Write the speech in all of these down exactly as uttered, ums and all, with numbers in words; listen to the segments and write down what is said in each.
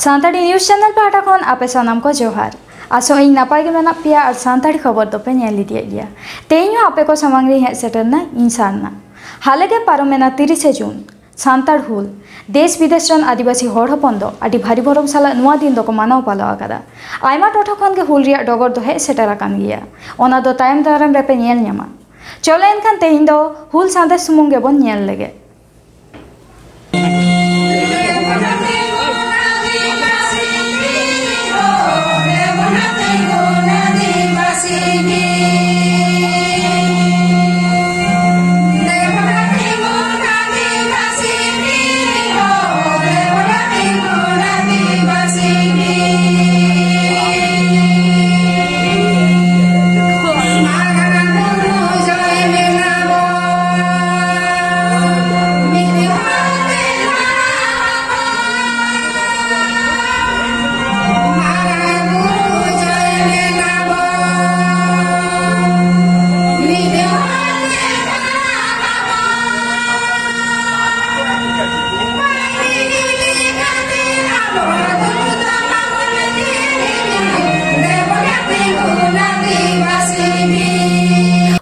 Santali news channel ᱯᱟᱦᱴᱟ ᱠᱷᱚᱱ ᱟᱯᱮ ᱥᱟᱱᱟᱢ ᱠᱚ ᱡᱚᱦᱟᱨ᱾ ᱟᱥᱚᱜ ᱟᱹᱧ ᱱᱟᱯᱟᱭ ᱜᱮ ᱢᱮᱱᱟᱜ ᱯᱮᱭᱟ ᱟᱨ ᱥᱟᱱᱛᱟᱲᱤ ᱠᱷᱚᱵᱚᱨ ᱫᱚᱯᱮ ᱧᱮᱞ ᱤᱫᱤᱭᱮᱫ ᱜᱮᱭᱟ᱾ ᱛᱮᱦᱮᱧ ᱦᱚᱸ ᱟᱯᱮ ᱠᱚ ᱥᱟᱢᱟᱝ ᱨᱤᱧ ᱦᱮᱡ ᱥᱮᱴᱮᱨ ᱮᱱᱟ ᱤᱧ ᱥᱟᱨᱱᱟ᱾ ᱦᱟᱞᱮ ᱜᱮ ᱯᱟᱨᱚᱢᱮᱱᱟ ᱛᱤᱨᱤᱥᱮ ᱡᱩᱱ, ᱥᱟᱱᱛᱟᱲ ᱦᱩᱞ᱾ ᱫᱮᱥ ᱵᱤᱫᱮᱥ ᱨᱮᱱ ᱟᱹᱫᱤᱵᱟᱹᱥᱤ ᱦᱚᱲ ᱦᱚᱯᱚᱱ ᱫᱚ ᱟᱹᱰᱤ ᱵᱷᱟᱹᱨᱤ ᱵᱷᱚᱨᱚᱢ ᱥᱟᱞᱟᱜ ᱱᱚᱣᱟ ᱫᱤᱱ ᱫᱚᱠᱚ ᱢᱟᱱᱟᱣ ᱯᱟᱞᱟᱣ ᱟᱠᱟᱫᱟ᱾ ᱟᱭᱢᱟ ᱴᱚᱴᱷᱟ ᱠᱷᱚᱱ ᱜᱮ ᱦᱩᱞ ᱨᱮᱭᱟᱜ ᱰᱚᱜᱚᱨ ᱫᱚ ᱦᱮᱡ ᱥᱮᱴᱮᱨ ᱟᱠᱟᱱ ᱜᱮᱭᱟ᱾ ᱚᱱᱟ ᱫᱚ ᱛᱟᱭᱚᱢ ᱫᱟᱨᱟᱢ ᱨᱮᱯᱮ ᱧᱮᱞ ᱧᱟᱢᱟ᱾ ᱪᱚᱞᱚ ᱮᱱᱠᱷᱟᱱ ᱛᱮᱦᱮᱧ ᱫᱚ ᱦᱩᱞ ᱥᱟᱸᱫᱮᱥ ᱥᱩᱢᱩᱝ ᱜᱮᱵᱚᱱ ᱧᱮᱞ ᱞᱮᱜᱮ᱾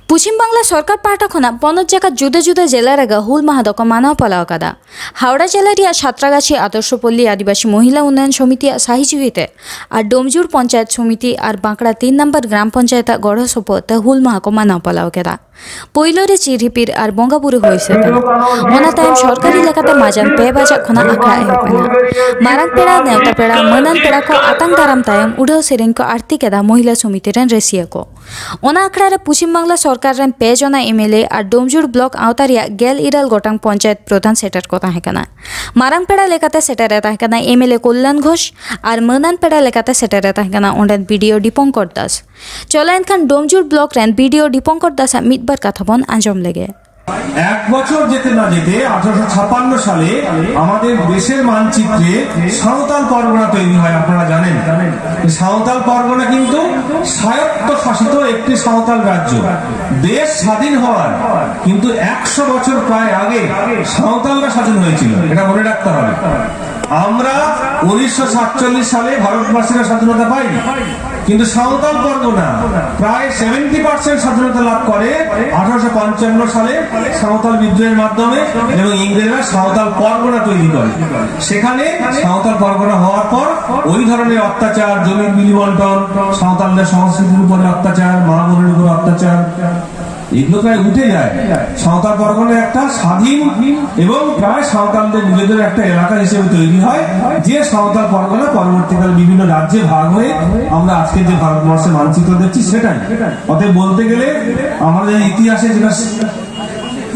ᱯᱚᱪᱷᱤᱢ ᱵᱟᱝᱞᱟ ᱥᱚᱨᱠᱟᱨ ᱯᱟᱦᱴᱟ ᱠᱷᱚᱱᱟᱜ ᱯᱚᱱᱚᱛ ᱡᱟᱠᱟᱛ ᱡᱩᱫᱟᱹ ᱡᱩᱫᱟᱹ ᱡᱮᱞᱟ ᱨᱮᱜᱮ ᱦᱩᱞ ᱢᱟᱦᱟ ᱫᱚᱠᱚ ᱢᱟᱱᱟᱣ ᱯᱟᱞᱟᱣ ᱟᱠᱟᱫᱟ᱾ ᱦᱟᱣᱲᱟ ᱡᱮᱞᱟ ᱨᱮᱭᱟᱜ ᱥᱟᱛᱨᱟᱜᱟᱪᱷᱤ ᱟᱫᱚᱨᱥᱚ ᱯᱚᱞᱞᱤ ᱟᱹᱫᱤᱵᱟᱹᱥᱤ ᱢᱚᱦᱤᱞᱟ ᱩᱱᱱᱚᱭᱚᱱ ᱥᱚᱢᱤᱛᱤᱭᱟᱜ ᱥᱟᱹᱦᱤ ᱡᱩᱦᱤᱛᱮ ᱟᱨ ᱰᱳᱢᱡᱩᱲ ᱯᱚᱧᱪᱟᱭᱮᱛ ᱥᱚᱢᱤᱛᱤ ᱟᱨ ᱵᱟᱸᱠᱲᱟ ᱛᱤᱱ ᱱᱚᱢᱵᱚᱨ ᱜᱨᱟᱢ ᱯᱚᱧᱪᱟᱭᱮᱛᱟᱜ ᱜᱚᱲᱚ ᱥᱚᱯᱚᱦᱚᱫ ᱛᱮ ᱦᱩᱞ ᱢᱟᱦᱟ ᱠᱚ ᱢᱟᱱᱟᱣ ᱯᱟᱞᱟᱣ ᱠᱮᱫᱟ᱾ ᱯᱳᱭᱞᱳ ᱨᱮ ᱪᱤᱨ ᱦᱤᱯᱤᱨ ᱟᱨ ᱵᱚᱸᱜᱟ ᱵᱩᱨᱩ ᱦᱩᱭ ᱥᱟᱹᱛ ᱮᱱᱟ᱾ ᱚᱱᱟ ᱛᱟᱭᱚᱢ ᱥᱚᱨᱠᱟᱨᱤ ᱞᱮᱠᱟᱛᱮ ᱢᱟᱡᱟᱱ ᱯᱮ ᱵᱟᱡᱟᱜ ᱠᱷᱚᱱᱟᱜ ᱟᱠᱷᱲᱟ ᱮᱦᱚᱵ ᱮᱱᱟ᱾ ᱢᱟᱨᱟᱝ ᱯᱮᱲᱟ, ᱱᱮᱣᱛᱟ ᱯᱮᱲᱟ, ᱢᱟᱹᱱᱟᱱ ᱯᱮᱲᱟ ᱠᱚ ᱟᱛᱟᱝ ᱫᱟᱨᱟᱢ ᱛᱟᱭᱚᱢ ᱩᱰᱷᱟᱹᱣ ᱥᱮᱨᱮᱧ ᱠᱚ ᱟᱨᱛᱤ ᱠᱮᱫᱟ ᱢᱚᱦᱤᱞᱟ ᱥᱚᱢᱤᱛᱤ ᱨᱮᱱ ᱨᱟᱹᱥᱤᱭᱟᱹ ᱠᱚ᱾ ᱚᱱᱟ ᱟᱠᱷᱲᱟ ᱨᱮ ᱯᱚᱪᱷᱤᱢ ᱵᱟᱝᱞᱟ ᱥᱚᱨᱠᱟᱨ ᱨᱮᱱ ᱯᱮ ᱡᱚᱱᱟ M L A R ᱰᱳᱢᱡᱩᱲ block ᱟᱣᱛᱟ ᱨᱮᱭᱟᱜ ᱜᱮᱞ ᱤᱨᱟᱹᱞ ᱜᱚᱴᱟᱝ ᱯᱚᱧᱪᱟᱭᱮᱛ ᱯᱨᱚᱫᱷᱟᱱ ᱥᱮᱴᱮᱨ ᱠᱚ ᱛᱟᱦᱮᱸ ᱠᱟᱱᱟ᱾ ᱢᱟᱨᱟᱝ ᱯᱮᱲᱟ ᱞᱮᱠᱟᱛᱮ ᱥᱮᱴᱮᱨ ᱮ ᱛᱟᱦᱮᱸ ᱠᱟᱱᱟ ᱮᱢ ᱮᱞ ᱮ ᱠᱚᱞᱞᱟᱱ ᱜᱷᱳᱥ ᱟᱨ ᱢᱟᱹᱱᱟᱱ ᱯᱮᱲᱟ ᱞᱮᱠᱟᱛᱮ ᱥᱮᱴᱮᱨ ᱮ ᱛᱟᱦᱮᱸ ᱠᱟᱱᱟ ᱚᱸᱰᱮᱱ ᱵᱤ ᱰᱤ ᱳ ᱰᱤᱯᱚᱝᱠᱚᱨ ᱫᱟᱥ᱾ ᱪᱚᱞᱚ ᱮᱱᱠᱷᱟᱱ ᱰᱳᱢᱡᱩᱲ ᱵᱞᱚᱠ ᱨᱮᱱ ᱵᱤ ᱰᱤ ᱳ ᱰᱤᱯᱚᱝᱠᱚᱨ ᱫᱟᱥ ᱟᱜ ᱢᱤᱫ ᱵᱟᱨ ᱠᱟᱛᱷᱟ ᱵᱚᱱ ᱟᱸᱡᱚᱢ ᱞᱮᱜᱮ᱾ এক বছর যেতে না যেতে আঠারোশো ছাপ্পান্ন সালে আমাদের দেশের মানচিত্রে সাঁওতাল পরগনা তৈরি হয়, আপনারা জানেন। সাঁওতাল পরগনা কিন্তু স্বায়ত্ত শাসিত একটি সাঁওতাল রাজ্য। দেশ স্বাধীন হওয়ার কিন্তু একশো বছর প্রায় আগে সাঁওতালরা স্বাধীন হয়েছিল, এটা মনে রাখতে হবে। আমরা উনিশশো সাতচল্লিশ সালে ভারতবাসীরা স্বাধীনতা পাই, কিন্তু সাঁওতাল পরগনা প্রায় সেভেন্টি পার্সেন্ট স্বাধীনতা লাভ করে আঠারোশো পঞ্চান্ন সালে সাঁওতাল বিদ্রোহের মাধ্যমে, এবং ইংরেজরা সাঁওতাল পরগনা তৈরি করে। সেখানে সাঁওতাল পরগনা হওয়ার পর ওই ধরনের অত্যাচার, জমির বিলি বন্টন, সাঁওতালদের সংস্কৃতির উপরে অত্যাচার, মা বোনের উপর অত্যাচার, এগুলো প্রায় উঠে যায়। সাঁওতাল পরগনা একটা স্বাধীন এবং প্রায় সাঁওতালদের নিজেদের একটা এলাকা হিসেবে তৈরি হয়, যে সাঁওতাল পরগনা পরবর্তীকালে বিভিন্ন রাজ্যে ভাগ হয়ে আমরা আজকে যে ভারতবর্ষে মানচিত্র দেখছি সেটাই। অতএব বলতে গেলে আমাদের ইতিহাসে যেটা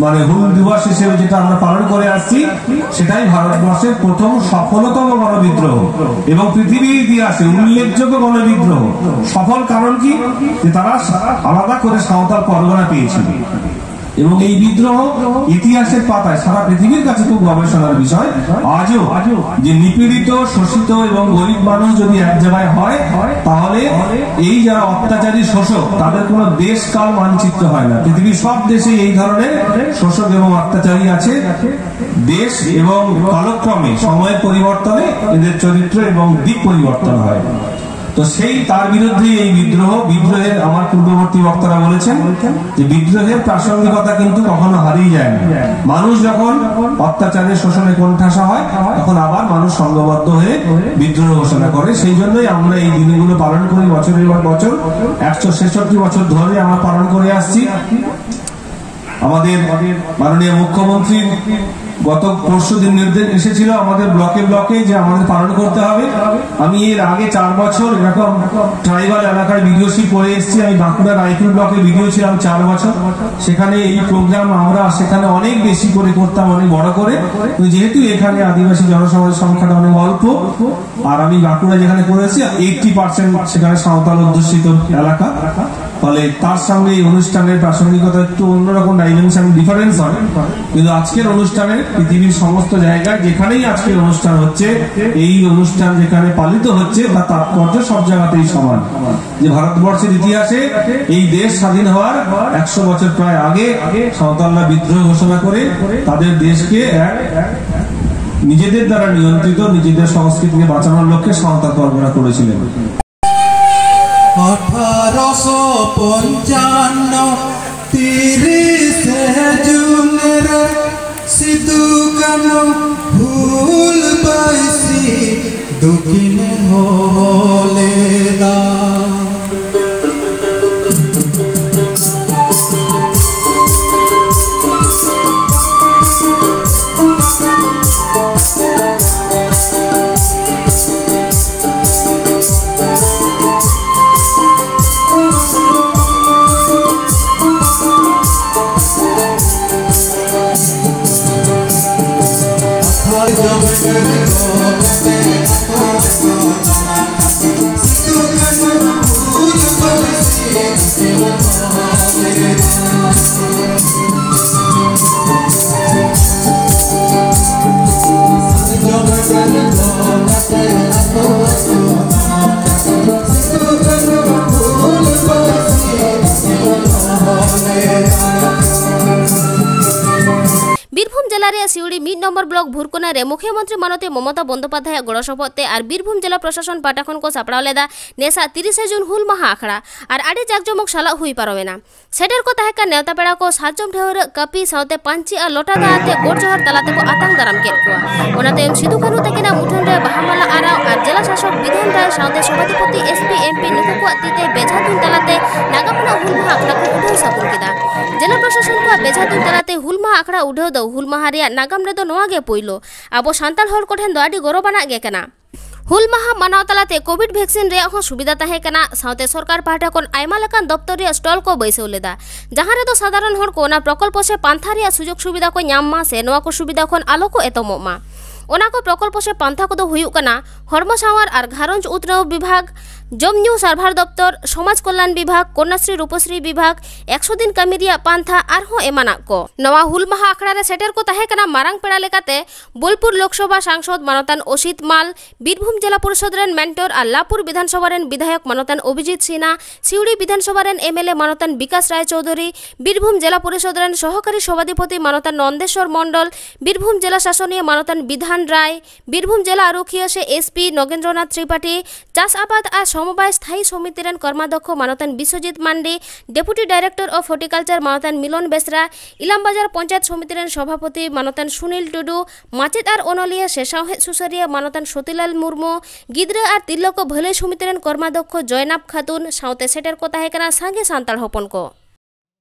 মানে হুল দিবস হিসেবে যেটা আমরা পালন করে আসছি, সেটাই ভারতবর্ষের প্রথম সফলতম গণবিদ্রোহ এবং পৃথিবীর ইতিহাসে উল্লেখযোগ্য গণবিদ্রোহ। সফল কারণ কি? যে তারা আলাদা করে সাঁওতাল পরগনা পেয়েছিল। এবং এই বিদ্রোহ ইতিহাসের পাতায় সারা পৃথিবীর কাছে খুব গবেষণার বিষয়। আজও যে নিপীড়িত, শোষিত এবং গরিব মানুষ যদি এক জায়গায় হয়, তাহলে এই যারা অত্যাচারী শোষক, তাদের কোনো দেশ কাল মানচিত্র হয় না। পৃথিবীর সব দেশে এই ধরনের শোষক এবং অত্যাচারী আছে। দেশ এবং কালক্রমে সময়ের পরিবর্তনে এদের চরিত্র এবং দিক পরিবর্তন হয়। তো সেই তার বিরুদ্ধে এই বিদ্রোহ। বিদ্রোহের, আমার পূর্ববর্তী বক্তারা বলেছেন যে বিদ্রোহের প্রাসঙ্গিকতা কিন্তু কখনো হারিয়ে যায় না। মানুষ যখন অত্যাচারের শোষণে কোণঠাসা হয়, তখন আবার মানুষ সংঘবদ্ধ হয়ে বিদ্রোহ ঘোষণা করে। সেই জন্যই আমরা এই দিনগুলো পালন করি বছরের পর বছর। একশো ছেষট্টি বছর ধরে আমরা পালন করে আসছি। আমাদের মাননীয় মুখ্যমন্ত্রীর গত পরশু দিন নির্দেশ এসেছিল আমাদের ব্লকে ব্লকে যে আমাদের পালন করতে হবে। আমি এর আগে চার বছর এরকম ট্রাইবাল এলাকার বিডিওশিপ করে এসেছি। আমি বাঁকুড়া রায়পুর ব্লকে বিডিও ছিলাম চার বছর। সেখানে এই প্রোগ্রাম আমরা সেখানে অনেক বেশি করে করতাম, অনেক বড় করে। কিন্তু যেহেতু এখানে আদিবাসী জনসমাজের সংখ্যাটা অনেক অল্প, আর আমি বাঁকুড়া যেখানে করেছি, এইটটি পার্সেন্ট সেখানে সাঁওতাল অধ্যুষিত এলাকা, ফলে তার সঙ্গে এই অনুষ্ঠানের প্রাসঙ্গিকতা একটু অন্যরকম ডাইমেনশন, ডিফারেন্স হয়। কিন্তু আজকের অনুষ্ঠানে পৃথিবীর সমস্ত জায়গায় যেখানেই আজকের অনুষ্ঠান হচ্ছে, এই অনুষ্ঠান যেখানে পালিত হচ্ছে, তার তাৎপর্য সব জায়গাতেই সমান। যে ভারতবর্ষের ইতিহাসে এই দেশ স্বাধীন হওয়ার একশো বছর প্রায় আগে সাঁওতালরা বিদ্রোহ ঘোষণা করে তাদের দেশকে এক নিজেদের দ্বারা নিয়ন্ত্রিত, নিজেদের সংস্কৃতিকে বাঁচানোর লক্ষ্যে সাঁওতাল পরগনা করেছিলেন। আঠারোশো পঞ্চান্ন তিরিশে জুন রে সিধু কানু হুল ᱵᱟᱹᱭᱥᱤ ᱫᱩᱠᱤᱱ ᱦᱚᱦᱚ ᱞᱮᱫᱟ᱾ ᱵᱤᱨᱵᱷᱩᱢ ᱡᱮᱞᱟ ᱨᱮᱭᱟᱜ ᱥᱤᱣᱲᱤ ᱢᱤᱫ ᱱᱚᱢᱵᱚᱨ ᱵᱞᱚᱠ ᱵᱷᱩᱨᱠᱚᱱᱟ ᱨᱮ ᱢᱩᱠᱷᱭᱚᱢᱚᱱᱛᱨᱤ ᱢᱟᱱᱚᱛᱤ ᱢᱚᱢᱚᱛᱟ ᱵᱚᱱᱫᱚᱯᱟᱫᱷᱭᱟᱭᱟᱜ ᱜᱚᱲᱚ ᱥᱚᱯᱚᱦᱚᱫ ᱛᱮ ᱟᱨ ᱵᱤᱨᱵᱷᱩᱢ ᱡᱮᱞᱟ ᱯᱨᱚᱥᱟᱥᱚᱱ ᱯᱟᱦᱴᱟ ᱠᱷᱚᱱ ᱠᱚ ᱥᱟᱯᱲᱟᱣ ᱞᱮᱫᱟ ᱱᱮᱥᱟᱜ ᱛᱤᱨᱤᱥᱮ ᱡᱩᱱ ᱦᱩᱞ ᱢᱟᱦᱟ ᱟᱠᱷᱲᱟ ᱟᱨ ᱟᱹᱰᱤ ᱡᱟᱠᱡᱚᱢᱚᱠ ᱥᱟᱞᱟᱜ ᱦᱩᱭ ᱯᱟᱨᱚᱢᱮᱱᱟ᱾ ᱥᱮᱴᱮᱨ ᱠᱚ ᱛᱟᱦᱮᱸ ᱠᱟᱱ ᱱᱮᱣᱛᱟ ᱯᱮᱲᱟ ᱠᱚ ᱥᱟᱨᱡᱚᱢ ᱰᱷᱟᱹᱣᱨᱟᱹᱜ, ᱠᱟᱹᱯᱤ ᱥᱟᱶᱛᱮ ᱯᱟᱹᱧᱪᱤ ᱟᱨ ᱞᱚᱴᱟ ᱫᱟᱜ ᱟᱛᱮ ᱜᱚᱰ ᱡᱚᱦᱟᱨ ᱛᱟᱞᱟ ᱛᱮᱠᱚ ᱟᱛᱟᱝ ᱫᱟᱨᱟᱢ ᱠᱮᱫ ᱠᱚᱣᱟ᱾ ᱚᱱᱟ ᱛᱟᱭᱚᱢ ᱥᱤᱫᱩ ᱠᱟᱹᱱᱦᱩ ᱛᱟᱹᱠᱤᱱᱟᱜ ᱢᱩᱴᱷᱟᱹᱱ ᱨᱮ ᱵᱟᱦᱟ ᱢᱟᱞᱟ ᱟᱨᱟᱣ ᱟᱨ ᱡᱮᱞᱟ ᱥᱟᱥᱚᱠ ᱵᱤᱫᱷᱟᱱ ᱨᱟᱭ ᱥᱟᱶᱛᱮ ᱥᱚᱵᱷᱟᱯᱚᱛᱤ, ᱮᱥ ᱯᱤ, ᱮᱢ ᱯᱤ ᱱᱩᱠᱩ ᱠᱚᱣᱟᱜ ᱛᱤ ᱛᱮ ᱵᱮᱡᱷᱟ ᱛᱩᱧ ᱛᱟᱞᱟᱛᱮ ᱱᱟᱜᱟᱢ ᱟᱱᱟᱜ ᱦᱩᱞ ᱢᱟᱦᱟ ᱟᱠᱷᱲᱟ ᱠᱚ ᱩᱰᱷᱟᱹᱣ ᱥᱟᱹᱜᱩᱱ ᱠᱮᱫᱟ᱾ ᱡᱮᱞᱟ ᱯᱨᱚᱥᱟᱥᱚᱱ ᱠᱚᱣᱟᱜ ᱵᱮᱡᱷᱟ ᱛᱩᱧ ᱛᱟᱞᱟᱛᱮ ᱦᱩᱞ ᱢᱟᱦᱟ ᱟᱠᱷᱲᱟ ᱩᱰᱷᱟᱹᱣ ᱫᱚ ᱦᱩᱞ ᱢᱟᱦᱟ ᱨᱮᱭᱟᱜ ᱱᱟᱜᱟᱢ ᱨᱮᱫᱚ ᱱᱚᱣᱟ ᱜᱮ ᱯᱳᱭᱞᱳ᱾ ᱟᱵᱚ ᱥᱟᱱᱛᱟᱲ ᱦᱚᱲ ᱠᱚᱴᱷᱮᱱ ᱫᱚ ᱟᱹᱰᱤ ᱜᱚᱨᱚᱵᱟᱱᱟᱜ ᱜᱮ ᱠᱟᱱᱟ᱾ ᱦᱩᱞ ᱢᱟᱦᱟ ᱢᱟᱱᱟᱣ ᱛᱟᱞᱟᱛᱮ ᱠᱳᱵᱷᱤᱰ ᱵᱷᱮᱠᱥᱤᱱ ᱨᱮᱭᱟᱜ ᱦᱚᱸ ᱥᱩᱵᱤᱫᱷᱟ ᱛᱟᱦᱮᱸ ᱠᱟᱱᱟ᱾ ᱥᱟᱶᱛᱮ ᱥᱚᱨᱠᱟᱨ ᱯᱟᱦᱴᱟ ᱠᱷᱚᱱ ᱟᱭᱢᱟ ᱞᱮᱠᱟᱱ ᱫᱚᱯᱛᱚᱨ ᱨᱮᱭᱟᱜ ᱥᱴᱚᱞ ᱠᱚ ᱵᱟᱹᱭᱥᱟᱹᱣ ᱞᱮᱫᱟ, ᱡᱟᱦᱟᱸ ᱨᱮᱫᱚ ᱥᱟᱫᱷᱟᱨᱚᱱ ᱦᱚᱲ ᱠᱚ ᱚᱱᱟ ᱯᱨᱚᱠᱚᱞᱯᱚ ᱥᱮ ᱯᱟᱱᱛᱷᱟ ᱨᱮᱭᱟᱜ ᱥᱩᱡᱳᱜᱽ ᱥᱩᱵᱤᱫᱷᱟ ᱠᱚ ᱧᱟᱢ ᱢᱟ ᱥᱮ ᱱᱚᱣᱟ ᱠᱚ ᱥᱩᱵᱤᱫᱷᱟ ᱠᱷᱚᱱ ᱟᱞᱚ ᱠᱚ ᱮᱛᱚᱢᱚᱜ ᱢᱟ᱾ ᱚᱱᱟ ᱠᱚ ᱯᱨᱚᱠᱚᱞᱯᱚ ᱥᱮ ᱯᱟᱱᱛᱷᱟ ᱠᱚᱫᱚ ᱦᱩᱭᱩᱜ ᱠᱟᱱᱟ ᱦᱚᱲᱢᱚ ᱥᱟᱶᱟᱨ ᱟᱨ ᱜᱷᱟᱨᱚᱸᱡᱽ ᱩᱛᱱᱟᱹᱣ ᱵᱤᱵᱷᱟᱜᱽ, ᱡᱚᱢ ᱧᱩ ᱥᱟᱨᱵᱷᱟᱨ ᱫᱚᱯᱛᱚᱨ, ᱥᱚᱢᱟᱡᱽ ᱠᱚᱞᱭᱟᱱ ᱵᱤᱵᱷᱟᱜᱽ, ᱠᱚᱱᱭᱟᱥᱨᱤ ᱨᱩᱯᱚᱥᱨᱤ ᱵᱤᱵᱷᱟᱜᱽ, ᱮᱠᱥᱚ ᱫᱤᱱ ᱠᱟᱹᱢᱤ ᱨᱮᱭᱟᱜ ᱯᱟᱱᱛᱷᱟ ᱟᱨᱦᱚᱸ ᱮᱢᱟᱱᱟᱜ ᱠᱚ᱾ ᱱᱚᱣᱟ ᱦᱩᱞ ᱢᱟᱦᱟ ᱟᱠᱷᱲᱟ ᱨᱮ ᱥᱮᱴᱮᱨ ᱠᱚ ᱛᱟᱦᱮᱸ ᱠᱟᱱᱟ ᱢᱟᱨᱟᱝ ᱯᱮᱲᱟ ᱞᱮᱠᱟᱛᱮ ᱵᱳᱞᱯᱩᱨ ᱞᱳᱠᱥᱚᱵᱷᱟ ᱥᱟᱝᱥᱚᱫ ᱢᱟᱱᱚᱛᱟᱱ ᱚᱥᱤᱛ ᱢᱟᱞ, ᱵᱤᱨᱵᱷᱩᱢ ᱡᱮᱞᱟ ᱯᱚᱨᱤᱥᱚᱫ ᱨᱮᱱ ᱢᱮᱱᱴᱚᱨ ᱟᱨ ᱞᱟᱵᱷᱯᱩᱨ ᱵᱤᱫᱷᱟᱱᱥᱚᱵᱷᱟ ᱨᱮᱱ ᱵᱤᱫᱷᱟᱭᱚᱠ ᱢᱟᱱᱚᱛᱟᱱ ᱚᱵᱷᱤᱡᱤᱛ ᱥᱤᱱᱦᱟ, ᱥᱤᱣᱲᱤ ᱵᱤᱫᱷᱟᱱᱥᱚᱵᱷᱟ ᱨᱮᱱ ᱮᱢᱮᱞᱮ ᱢᱟᱱᱚᱛᱟᱱ ᱵᱤᱠᱟᱥ ᱨᱟᱭ ᱪᱳᱣᱫᱷᱩᱨᱤ, ᱵᱤᱨᱵᱷᱩᱢ ᱡᱮᱞᱟ ᱯᱚᱨᱤᱥᱚᱫ ᱨᱮᱱ ᱥᱚᱦᱚᱠᱟᱨᱤ ᱥᱚᱵᱷᱟᱫᱷᱤᱯᱚᱛᱤ ᱢᱟᱱᱚᱛᱟᱱ ᱱᱚᱱᱫᱮᱥᱣᱚᱨ ᱢᱚᱱᱰᱚᱞ, ᱵᱤᱨᱵᱷᱩᱢ ᱡᱮᱞᱟ ᱥᱟᱥᱚᱱᱤᱭᱟᱹ ᱢᱟᱱᱚᱛᱟᱱ ᱵᱤᱫᱷᱟᱱ ᱨᱟᱭ, ᱵᱤᱨᱵᱷᱩᱢ ᱡᱮᱞᱟ ᱨᱩᱠᱷᱤᱭᱟᱹ ᱥᱮ ᱮᱥᱯᱤ ᱱᱚᱜᱮᱱᱫᱨᱚᱱᱟᱛᱷ ᱛᱨᱤᱯᱟᱴᱷᱤ, ᱪᱟᱥ ᱟᱵᱟᱫ ᱟᱨ ᱥᱚᱢᱚᱵᱟᱭ ᱥᱛᱷᱟᱭᱤ ᱥᱚᱢᱤᱛᱤ ᱨᱮᱱ ᱠᱚᱨᱢᱟᱫᱷᱚᱠᱠᱷᱚ ᱢᱟᱱᱚᱛᱟᱱ ᱵᱤᱥᱣᱚᱡᱤᱛ ᱢᱟᱱᱰᱤ, ᱰᱮᱯᱩᱴᱤ ᱰᱟᱭᱨᱮᱠᱴᱚᱨ ᱚᱯᱷ ᱦᱚᱨᱴᱤᱠᱟᱞᱪᱟᱨ ᱢᱟᱱᱚᱛᱟᱱ ᱢᱤᱞᱚᱱ ᱵᱮᱥᱨᱟ, ᱤᱞᱟᱢᱵᱟᱡᱟᱨ ᱯᱚᱧᱪᱟᱭᱮᱛ ᱥᱚᱢᱤᱛᱤ ᱨᱮᱱ ᱥᱚᱵᱷᱟᱯᱚᱛᱤ ᱢᱟᱱᱚᱛᱟᱱ ᱥᱩᱱᱤᱞ ᱴᱩᱰᱩ, ᱢᱟᱪᱮᱫ ᱟᱨ ᱚᱱᱚᱞᱤᱭᱟᱹ ᱥᱮ ᱥᱟᱶᱦᱮᱫ ᱥᱩᱥᱟᱹᱨᱤᱭᱟᱹ ᱢᱟᱱᱚᱛᱟᱱ ᱥᱚᱛᱤᱞᱟᱞ ᱢᱩᱨᱢᱩ, ᱜᱤᱫᱽᱨᱟᱹ ᱟᱨ ᱛᱤᱨᱞᱟᱹ ᱠᱚ ᱵᱷᱟᱹᱞᱟᱹᱭ ᱥᱚᱢᱤᱛᱤ ᱨᱮᱱ ᱠᱚᱨᱢᱟᱫᱷᱚᱠᱠᱷᱚ ᱡᱚᱭᱱᱟᱵ ᱠᱷᱟᱛᱩᱱ ᱥᱟᱶᱛᱮ ᱥᱮᱴᱮᱨ ᱠᱚ ᱛᱟᱦᱮᱸ ᱠᱟᱱᱟ ᱥᱟᱸᱜᱮ ᱥᱟᱱᱛᱟᱲ ᱦᱚᱯᱚᱱ ᱠᱚ᱾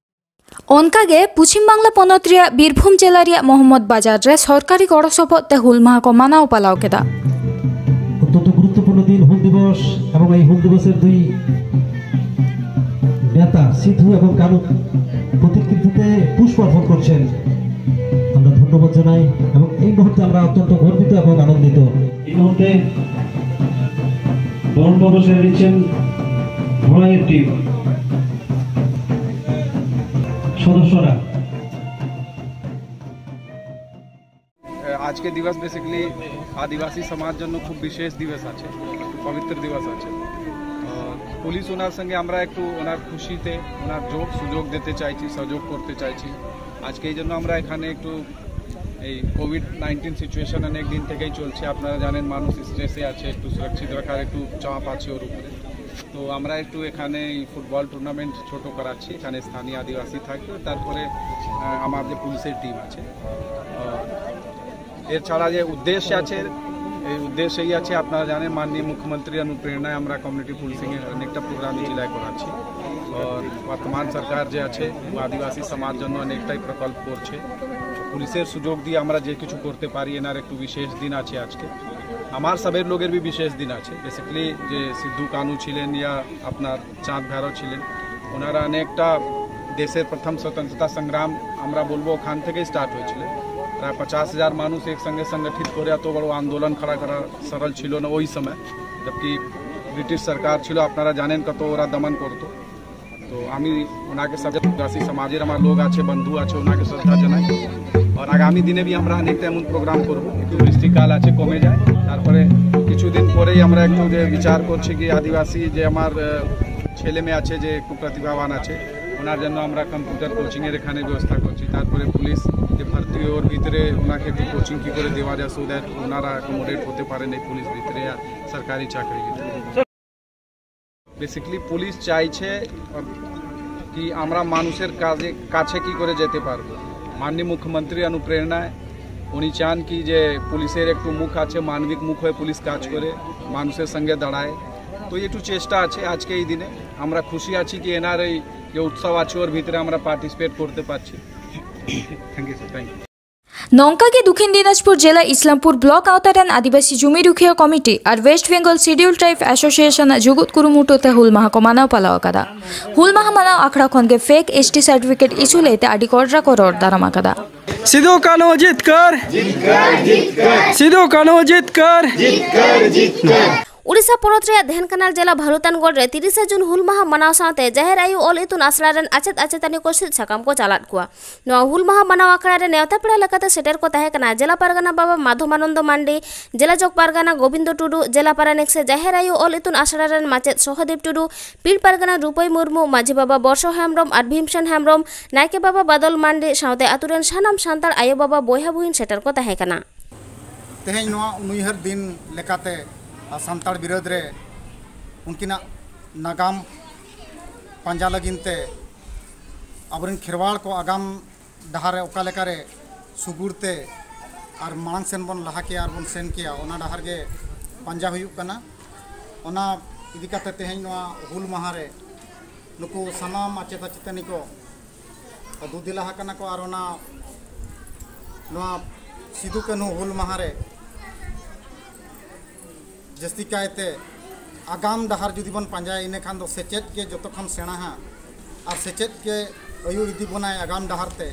ᱚᱱᱠᱟᱜᱮ ᱯᱚᱪᱷᱤᱢ ᱵᱟᱝᱞᱟ ᱯᱚᱱᱚᱛ ᱨᱮᱭᱟᱜ ᱵᱤᱨᱵᱷᱩᱢ ᱡᱮᱞᱟ ᱨᱮᱭᱟᱜ ᱢᱚᱦᱚᱢᱢᱚᱫᱽ ᱵᱟᱡᱟᱨ ᱨᱮ ᱥᱚᱨᱠᱟᱨᱤ ᱜᱚᱲᱚ ᱥᱚᱯᱚᱦᱚᱫ ᱛᱮ ᱦᱩᱞ ᱢᱟᱦᱟ ᱠᱚ ᱢᱟᱱᱟᱣ ᱯᱟᱞᱟᱣ ᱠᱮᱫᱟ᱾ অত্যন্ত গুরুত্বপূর্ণ দিন হুল দিবস, এবং এই হুল দিবসের দুই নেতা সিধু এবং কানু প্রতিকৃতিতে পুষ্প অর্পণ করছেন। আমরা ধন্যবাদ জানাই এবং এই মুহূর্তে আমরা অত্যন্ত গর্বিত এবং আনন্দিত। এই মুহূর্তে বরণ পর্ব সেরে নিচ্ছেন ভোলাইয়ের টিম সদস্যরা। আজকে দিবস বেসিক্যালি আদিবাসী সমাজ জন্য খুব বিশেষ দিবস আছে, পবিত্র দিবস আছে। আহ, পুলিশ ওনার সঙ্গে আমরা একটু ওনার খুশিতে ওনার যোগ সুযোগ দিতে চাইছি, সহযোগ করতে চাইছি। আজকে এই জন্য আমরা এখানে একটু এই কোভিড নাইন্টিন সিচুয়েশন অনেক দিন থেকেই চলছে, আপনারা জানেন মানুষ স্ট্রেসে আছে, একটু সুরক্ষিত রাখার একটু চাপ আছে ওর উপরে। তো আমরা একটু এখানে এই ফুটবল টুর্নামেন্ট ছোট করাচ্ছি, এখানে স্থানীয় আদিবাসী থাকবে, তারপরে আহ, আমার যে পুলিশের টিম আছে। আহ, এছাড়া যে উদ্দেশ্য আছে, এই উদ্দেশ্যই আছে, আপনারা জানেন মাননীয় মুখ্যমন্ত্রীর অনুপ্রেরণায় আমরা কমিউনিটি পুলিশিং এর অনেকটা প্রোগ্রাম জেলায় করাচ্ছি। আর বর্তমান সরকার যে আছে ও আদিবাসী সমাজ জন্য অনেকটাই প্রকল্প করছে। পুলিশের সুযোগ দিয়ে আমরা যে কিছু করতে পারি, এনার একটু বিশেষ দিন আছে আজকে। আমার সবের লোকের বি বিশেষ দিন আছে। বেসিক্যালি যে সিদ্ধু কানু ছিলেন ইয়া আপনার চাঁদ ভৈরব ছিলেন, ওনারা অনেকটা দেশের প্রথম স্বতন্ত্রতা সংগ্রাম আমরা বলবো ওখান থেকেই স্টার্ট হয়েছিল। প্রায় পঁচাশ হাজার মানুষ একসঙ্গে সংগঠিত করে এত বড় আন্দোলন খাড়া করা সরল ছিল না ওই সময়, জবকি ব্রিটিশ সরকার ছিল, আপনারা জানেন কত ওরা দমন করতো। তো আমি ওনাকে শ্রদ্ধা, আদিবাসী সমাজের আমার লোক আছে, বন্ধু আছে, ওনাকে শ্রদ্ধা জানাই। আর আগামী দিনে বি আমরা অনেকটা এমন প্রোগ্রাম করব, একটু বৃষ্টিকাল আছে, কমে যায়, তারপরে কিছুদিন পরেই আমরা একটু যে বিচার করছি কি আদিবাসী যে আমার আহ, ছেলে মেয়ে আছে যে একটু প্রতিভাবান আছে, ওনার জন্য আমরা কম্পিউটার কোচিংয়ের এখানে ব্যবস্থা করছি। তারপরে পুলিশ যে ভর্তি হয় ওর ভিতরে ওনাকে একটু কোচিং কী করে দেওয়া যায়, সো দ্যাট ওনারা অ্যাকোমোডেট হতে পারেন এই পুলিশ ভিতরে আর সরকারি চাকরি ভিতরে। বেসিক্যালি পুলিশ চাইছে কি আমরা মানুষের কাজে কাছে কি করে যেতে পারবো। মাননীয় মুখ্যমন্ত্রী অনুপ্রেরণায় উনি চান কি যে পুলিশের একটু মুখ আছে, মানবিক মুখ হয়ে পুলিশ কাজ করে, মানুষের সঙ্গে দাঁড়ায়। তো একটু চেষ্টা আছে আজকে এই দিনে। আমরা খুশি আছি কি এনআরআই যে উৎসব আছে ওর ভিতরে আমরা পার্টিসিপেট করতে পারছি। Thank you sir. Thank you. ᱱᱚᱝᱠᱟ ᱜᱮ ᱫᱚᱠᱷᱤᱱ ᱫᱤᱱᱟᱡᱽᱯᱩᱨ ᱡᱮᱞᱟ ᱤᱥᱞᱟᱢᱯᱩᱨ ᱵᱞᱚᱠ ᱟᱣᱛᱟ ᱨᱮᱱ ᱟᱹᱫᱤᱵᱟᱹᱥᱤ ᱡᱩᱢᱤ ᱨᱩᱠᱷᱤᱭᱟᱹ ᱠᱚᱢᱤᱴᱤ ᱟᱨ West Bengal scheduled tribe association ᱟᱜ ᱡᱩᱜᱩᱫ ᱠᱩᱨᱩᱢᱩᱴᱩ ᱛᱮ ᱦᱩᱞ ᱢᱟᱦᱟ ᱠᱚ ᱢᱟᱱᱟᱣ ᱯᱟᱞᱟᱣ ᱟᱠᱟᱫᱟ᱾ ᱦᱩᱞ ᱢᱟᱦᱟ ᱢᱟᱱᱟᱣ ᱟᱠᱷᱲᱟ ᱠᱷᱚᱱ ᱜᱮ ᱯᱷᱮᱠ ᱮᱥᱴᱤ ᱥᱟᱨᱴᱤᱯᱷᱤᱠᱮᱴ ᱤᱥᱩ ᱞᱟᱹᱭᱛᱮ ᱟᱹᱰᱤ ᱠᱚᱰᱨᱟ ᱠᱚ ᱨᱚᱲ ᱫᱟᱨᱟᱢ ᱟᱠᱟᱫᱟ᱾ ᱥᱤᱫᱩ ᱠᱟᱹᱱᱦᱩ ᱡᱤᱛᱠᱟᱹᱨ᱾ ᱥᱤᱫᱩ ᱠᱟᱹᱱᱦᱩ ᱡᱤᱛᱠᱟᱹᱨ᱾ ᱩᱲᱤᱥᱥᱟ ᱯᱚᱱᱚᱛ ᱨᱮᱭᱟᱜ ᱰᱷᱮᱱᱠᱟᱱᱟᱞ ᱡᱮᱞᱟ ᱵᱷᱟᱞᱩᱛᱟᱱᱜᱚᱲ ᱨᱮ ᱛᱤᱨᱤᱥᱟ ᱡᱩᱱ ᱦᱩᱞ ᱢᱟᱦᱟ ᱢᱟᱱᱟᱣ ᱥᱟᱶᱛᱮ ᱡᱟᱦᱮᱨ ᱟᱭᱳ ᱚᱞ ᱤᱛᱩᱱ ᱟᱥᱲᱟ ᱨᱮᱱ ᱟᱪᱮᱫ ᱟᱪᱮᱛᱟᱹᱱᱤ ᱠᱚ ᱥᱤᱫ ᱥᱟᱠᱟᱢ ᱠᱚ ᱪᱟᱞᱟᱫ ᱠᱚᱣᱟ᱾ ᱱᱚᱣᱟ ᱦᱩᱞ ᱢᱟᱦᱟ ᱢᱟᱱᱟᱣ ᱟᱠᱷᱲᱟ ᱨᱮ ᱱᱮᱣᱛᱟ ᱯᱮᱲᱟ ᱞᱮᱠᱟᱛᱮ ᱥᱮᱴᱮᱨ ᱠᱚ ᱛᱟᱦᱮᱸ ᱠᱟᱱᱟ ᱡᱮᱞᱟ ᱯᱟᱨᱜᱟᱱᱟ ᱵᱟᱵᱟ ᱢᱟᱫᱷᱚᱵᱟᱱᱚᱱᱫᱚ ᱢᱟᱱᱰᱤ, ᱡᱮᱞᱟ ᱡᱚᱜᱽ ᱯᱟᱨᱜᱟᱱᱟ ᱜᱳᱵᱤᱱᱫᱚ ᱴᱩᱰᱩ, ᱡᱮᱞᱟ ᱯᱟᱨᱟᱱᱤᱠ ᱥᱮ ᱡᱟᱦᱮᱨ ᱟᱭᱳ ᱚᱞ ᱤᱛᱩᱱ ᱟᱥᱲᱟ ᱨᱮᱱ ᱢᱟᱪᱮᱫ ᱥᱚᱦᱚᱫᱮᱵ ᱴᱩᱰᱩ, ᱯᱤᱲ ᱯᱟᱨᱜᱟᱱᱟ ᱨᱩᱯᱟᱹᱭ ᱢᱩᱨᱢᱩ, ᱢᱟᱹᱡᱷᱤ ᱵᱟᱵᱟ ᱵᱚᱨᱥᱚ ᱦᱮᱢᱵᱽᱨᱚᱢ ᱟᱨ ᱵᱷᱤᱢᱥᱮᱱ ᱦᱮᱢᱵᱽᱨᱚᱢ, ᱱᱟᱭᱠᱮ ᱵᱟᱵᱟ ᱵᱟᱫᱚᱞ ᱢᱟᱱᱰᱤ ᱥᱟᱶᱛᱮ ᱟᱹᱛᱩ ᱨᱮᱱ ᱥᱟᱱᱟᱢ ᱥᱟᱱᱛᱟᱲ ᱟᱭᱳ ᱵᱟᱵᱟ ᱵᱚᱭᱦᱟ ᱵᱩᱦᱤᱱ ᱥᱮᱴᱮᱨ ᱠᱚ ᱛᱟᱦᱮᱸ ᱠᱟᱱᱟ᱾ ᱛᱮᱦᱮᱧ ᱱᱚᱣᱟ ᱩᱱᱩᱭᱦᱟᱹᱨ ᱫᱤᱱ ᱞᱮᱠᱟᱛᱮ ᱥᱟᱱᱛᱟᱲ ᱵᱤᱨᱟᱹᱫ ᱨᱮ ᱩᱱᱠᱤᱱᱟᱜ ᱱᱟᱜᱟᱢ ᱯᱟᱸᱡᱟ ᱞᱟᱹᱜᱤᱫ ᱛᱮ ᱟᱵᱚᱨᱮᱱ ᱠᱷᱮᱨᱣᱟᱲ ᱠᱚ ᱟᱜᱟᱢ ᱰᱟᱦᱟᱨ ᱨᱮ ᱚᱠᱟ ᱞᱮᱠᱟᱨᱮ ᱥᱩᱜᱩᱲ ᱛᱮ ᱟᱨ ᱢᱟᱲᱟᱝ ᱥᱮᱱ ᱵᱚᱱ ᱞᱟᱦᱟ ᱠᱮᱭᱟ ᱟᱨ ᱵᱚᱱ ᱥᱮᱱ ᱠᱮᱭᱟ, ᱚᱱᱟ ᱰᱟᱦᱟᱨ ᱜᱮ ᱯᱟᱸᱡᱟ ᱦᱩᱭᱩᱜ ᱠᱟᱱᱟ᱾ ᱚᱱᱟ ᱤᱫᱤ ᱠᱟᱛᱮ ᱛᱮᱦᱮᱧ ᱱᱚᱣᱟ ᱦᱩᱞ ᱢᱟᱦᱟ ᱨᱮ ᱱᱩᱠᱩ ᱥᱟᱱᱟᱢ ᱟᱪᱮᱛ ᱟᱪᱮᱛᱟᱹᱱᱤ ᱠᱚ ᱫᱩ ᱫᱮᱞᱟ ᱟᱠᱟᱱᱟ ᱠᱚ ᱟᱨ ᱚᱱᱟ ᱱᱚᱣᱟ ᱥᱤᱫᱩ ᱠᱟᱹᱱᱦᱩ ᱦᱩᱞ ᱢᱟᱦᱟ ᱨᱮ ᱡᱟᱹᱥᱛᱤ ᱠᱟᱭᱛᱮ ᱟᱜᱟᱢ ᱰᱟᱦᱟᱨ ᱡᱩᱫᱤ ᱵᱚᱱ ᱯᱟᱸᱡᱟᱭᱟ, ᱤᱱᱟᱹᱠᱷᱟᱱ ᱫᱚ ᱥᱮᱪᱮᱫ ᱜᱮ ᱡᱚᱛᱚ ᱠᱷᱚᱱ ᱥᱮᱬᱟᱦᱟ ᱟᱨ ᱥᱮᱪᱮᱫ ᱜᱮ ᱟᱹᱭᱩᱨ ᱤᱫᱤ ᱵᱚᱱᱟᱭ ᱟᱜᱟᱢ ᱰᱟᱦᱟᱨ ᱛᱮ᱾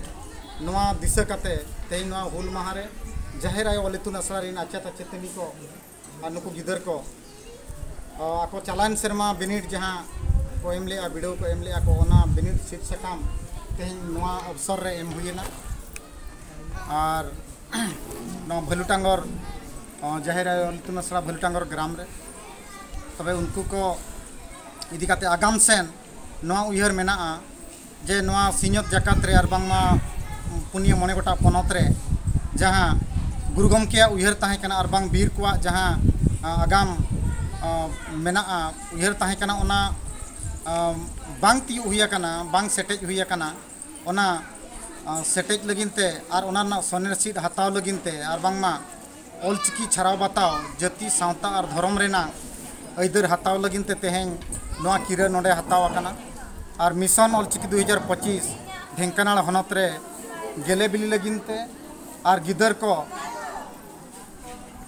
ᱱᱚᱣᱟ ᱫᱤᱥᱟᱹ ᱠᱟᱛᱮ ᱛᱮᱦᱮᱧ ᱱᱚᱣᱟ ᱦᱩᱞ ᱢᱟᱦᱟ ᱨᱮ ᱡᱟᱦᱮᱨ ᱟᱭᱳ ᱚᱞ ᱤᱛᱩᱱ ᱟᱥᱲᱟ ᱨᱮᱱ ᱟᱪᱮᱛ ᱟᱪᱮᱛᱟᱹᱱᱤ ᱠᱚ ᱟᱨ ᱱᱩᱠᱩ ᱜᱤᱫᱟᱹᱨ ᱠᱚ ᱟᱠᱚ ᱪᱟᱞᱟᱣᱮᱱ ᱥᱮᱨᱢᱟ ᱵᱤᱱᱤᱰ ᱡᱟᱦᱟᱸ ᱠᱚ ᱮᱢ ᱞᱮᱜᱼᱟ, ᱵᱤᱰᱟᱹᱣ ᱠᱚ ᱮᱢ ᱞᱮᱜᱼᱟ ᱠᱚ, ᱚᱱᱟ ᱵᱤᱱᱤᱰ ᱥᱤᱫ ᱥᱟᱠᱟᱢ ᱛᱮᱦᱮᱧ ᱱᱚᱣᱟ ᱚᱵᱥᱚᱨ ᱨᱮ ᱮᱢ ᱦᱩᱭᱮᱱᱟ᱾ ᱟᱨ ᱱᱚᱣᱟ ᱵᱷᱟᱹᱞᱩᱴᱟᱝᱜᱚᱨ, ᱚ, ᱡᱟᱦᱮᱨ ᱟᱭᱳ ᱤᱛᱩᱱ ᱟᱥᱲᱟ ᱵᱷᱟᱹᱞᱩᱴᱟᱝᱜᱚᱨ ᱜᱨᱟᱢ ᱨᱮ, ᱛᱚᱵᱮ ᱩᱱᱠᱩ ᱠᱚ ᱤᱫᱤ ᱠᱟᱛᱮ ᱟᱜᱟᱢ ᱥᱮᱱ ᱱᱚᱣᱟ ᱩᱭᱦᱟᱹᱨ ᱢᱮᱱᱟᱜᱼᱟ ᱡᱮ ᱱᱚᱣᱟ ᱥᱤᱧᱚᱛ ᱡᱟᱠᱟᱛ ᱨᱮ ᱟᱨ ᱵᱟᱝᱢᱟ ᱯᱩᱱᱭᱟᱹ ᱢᱚᱬᱮ ᱜᱚᱴᱟᱝ ᱯᱚᱱᱚᱛ ᱨᱮ ᱡᱟᱦᱟᱸ ᱜᱩᱨᱩ ᱜᱚᱢᱠᱮᱭᱟᱜ ᱩᱭᱦᱟᱹᱨ ᱛᱟᱦᱮᱸ ᱠᱟᱱᱟ ᱟᱨ ᱵᱟᱝ ᱵᱤᱨ ᱠᱚᱣᱟᱜ ᱡᱟᱦᱟᱸ, ᱟ, ᱟᱜᱟᱢ, ᱟ, ᱢᱮᱱᱟᱜᱼᱟ, ᱩᱭᱦᱟᱹᱨ ᱛᱟᱦᱮᱸ ᱠᱟᱱᱟ, ᱚᱱᱟ, ᱟ, ᱵᱟᱝ ᱛᱤᱭᱳᱜ ᱦᱩᱭ ᱟᱠᱟᱱᱟ, ᱵᱟᱝ ᱥᱮᱴᱮᱡ ᱦᱩᱭ ᱟᱠᱟᱱᱟ᱾ ᱚᱱᱟ, ᱟ, ᱥᱮᱴᱮᱡ ᱞᱟᱹᱜᱤᱫ ᱛᱮ ᱟᱨ ᱚᱱᱟ ᱨᱮᱱᱟᱜ ᱥᱚᱱᱮᱨ ᱥᱤᱫ ᱦᱟᱛᱟᱣ ᱞᱟᱹᱜᱤᱫ ᱛᱮ ᱟᱨ ᱵᱟᱝᱢᱟ ᱚᱞᱪᱤᱠᱤ ᱪᱷᱟᱨᱟᱣ ᱵᱟᱛᱟᱣ, ᱡᱟᱹᱛᱤ, ᱥᱟᱶᱛᱟ ᱟᱨ ᱫᱷᱚᱨᱚᱢ ᱨᱮᱱᱟᱜ ᱟᱹᱭᱫᱟᱹᱨ ᱦᱟᱛᱟᱣ ᱞᱟᱹᱜᱤᱫ ᱛᱮ ᱛᱮᱦᱮᱧ ᱱᱚᱣᱟ ᱠᱤᱨᱟᱹ ᱱᱚᱰᱮ ᱦᱟᱛᱟᱣ ᱟᱠᱟᱱᱟ᱾ ᱟᱨ ᱢᱤᱥᱚᱱ ᱚᱞᱪᱤᱠᱤ ᱫᱩ ᱦᱟᱡᱟᱨ ᱯᱚᱸᱪᱤᱥ ᱰᱷᱮᱝᱠᱟᱱᱟᱲ ᱦᱚᱱᱚᱛ ᱨᱮ ᱜᱮᱞᱮ ᱵᱤᱞᱤ ᱞᱟᱹᱜᱤᱫ ᱛᱮ ᱟᱨ ᱜᱤᱫᱟᱹᱨ ᱠᱚ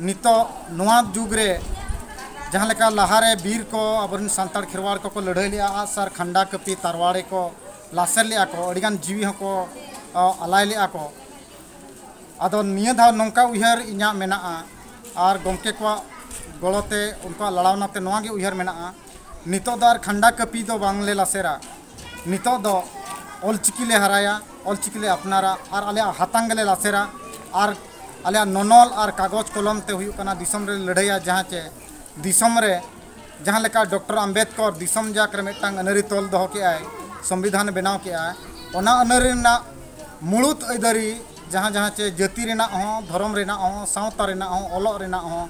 ᱱᱤᱛᱚᱜ ᱱᱚᱣᱟ ᱡᱩᱜᱽ ᱨᱮ ᱡᱟᱦᱟᱸ ᱞᱮᱠᱟ ᱞᱟᱦᱟᱨᱮ ᱵᱤᱨ ᱠᱚ ᱟᱵᱚᱨᱮᱱ ᱥᱟᱱᱛᱟᱲ ᱠᱷᱮᱨᱣᱟᱲ ᱠᱚᱠᱚ ᱞᱟᱹᱲᱦᱟᱹᱭ ᱞᱮᱜᱼᱟ, ᱟᱜᱼᱥᱟᱨ, ᱠᱷᱟᱱᱰᱟ, ᱠᱟᱹᱯᱤ, ᱛᱟᱨᱣᱟᱲᱮ ᱠᱚ ᱞᱟᱥᱮᱨ ᱞᱮᱜᱼᱟ ᱠᱚ, ᱟᱹᱰᱤᱜᱟᱱ ᱡᱤᱣᱤ ᱦᱚᱸᱠᱚ, ᱚ, ᱟᱞᱟᱭ ᱞᱮᱜᱼᱟ ᱠᱚ᱾ ᱟᱫᱚ ᱱᱤᱭᱟᱹ ᱫᱷᱟᱣ ᱱᱚᱝᱠᱟ ᱩᱭᱦᱟᱹᱨ ᱤᱧᱟᱹᱜ ᱢᱮᱱᱟᱜᱼᱟ, ᱟᱨ ᱜᱚᱢᱠᱮ ᱠᱚᱣᱟᱜ ᱜᱚᱲᱚᱛᱮ, ᱩᱱᱠᱩᱣᱟᱜ ᱞᱟᱲᱟᱣᱱᱟ ᱛᱮ ᱱᱚᱣᱟ ᱜᱮ ᱩᱭᱦᱟᱹᱨ ᱢᱮᱱᱟᱜᱼᱟ, ᱱᱤᱛᱚᱜ ᱫᱚ ᱟᱨ ᱠᱷᱟᱱᱰᱟ ᱠᱟᱹᱯᱤ ᱫᱚ ᱵᱟᱝᱞᱮ ᱞᱟᱥᱮᱨᱟ᱾ ᱱᱤᱛᱚᱜ ᱫᱚ ᱚᱞᱪᱤᱠᱤ ᱞᱮ ᱦᱟᱨᱟᱭᱟ, ᱚᱞᱪᱤᱠᱤ ᱞᱮ ᱟᱯᱱᱟᱨᱟ ᱟᱨ ᱟᱞᱮᱭᱟᱜ ᱦᱟᱛᱟᱝ ᱜᱮᱞᱮ ᱞᱟᱥᱮᱨᱟ᱾ ᱟᱨ ᱟᱞᱮᱭᱟᱜ ᱱᱚᱱᱚᱞ ᱟᱨ ᱠᱟᱜᱚᱡᱽ ᱠᱚᱞᱚᱢ ᱛᱮ ᱦᱩᱭᱩᱜ ᱠᱟᱱᱟ ᱫᱤᱥᱚᱢ ᱨᱮ ᱞᱟᱹᱲᱦᱟᱹᱭᱟ, ᱡᱟᱦᱟᱸ ᱪᱮ ᱫᱤᱥᱚᱢ ᱨᱮ ᱡᱟᱦᱟᱸ ᱞᱮᱠᱟ ᱰᱚᱠᱴᱚᱨ ᱟᱢᱵᱮᱫᱠᱚᱨ ᱫᱤᱥᱚᱢ ᱡᱟᱠ ᱨᱮ ᱢᱤᱫᱴᱟᱝ ᱟᱹᱱᱟᱹᱨᱤ ᱛᱚᱞ ᱫᱚᱦᱚ ᱠᱮᱜᱼᱟᱭ, ᱥᱚᱝᱵᱤᱫᱷᱟᱱ ᱵᱮᱱᱟᱣ ᱠᱮᱜᱼᱟᱭ, ᱚᱱᱟ ᱟᱹᱱᱟᱹᱨᱤ ᱨᱮᱱᱟᱜ ᱢᱩᱲᱩᱫ ᱟᱹᱭᱫᱟᱹᱨᱤ ᱡᱟᱦᱟᱸ, ᱡᱟᱦᱟᱸ ᱪᱮ ᱡᱟᱹᱛᱤ ᱨᱮᱱᱟᱜ ᱦᱚᱸ, ᱫᱷᱚᱨᱚᱢ ᱨᱮᱱᱟᱜ ᱦᱚᱸ, ᱥᱟᱶᱛᱟ ᱨᱮᱱᱟᱜ ᱦᱚᱸ, ᱚᱞᱚᱜ ᱨᱮᱱᱟᱜ ᱦᱚᱸ,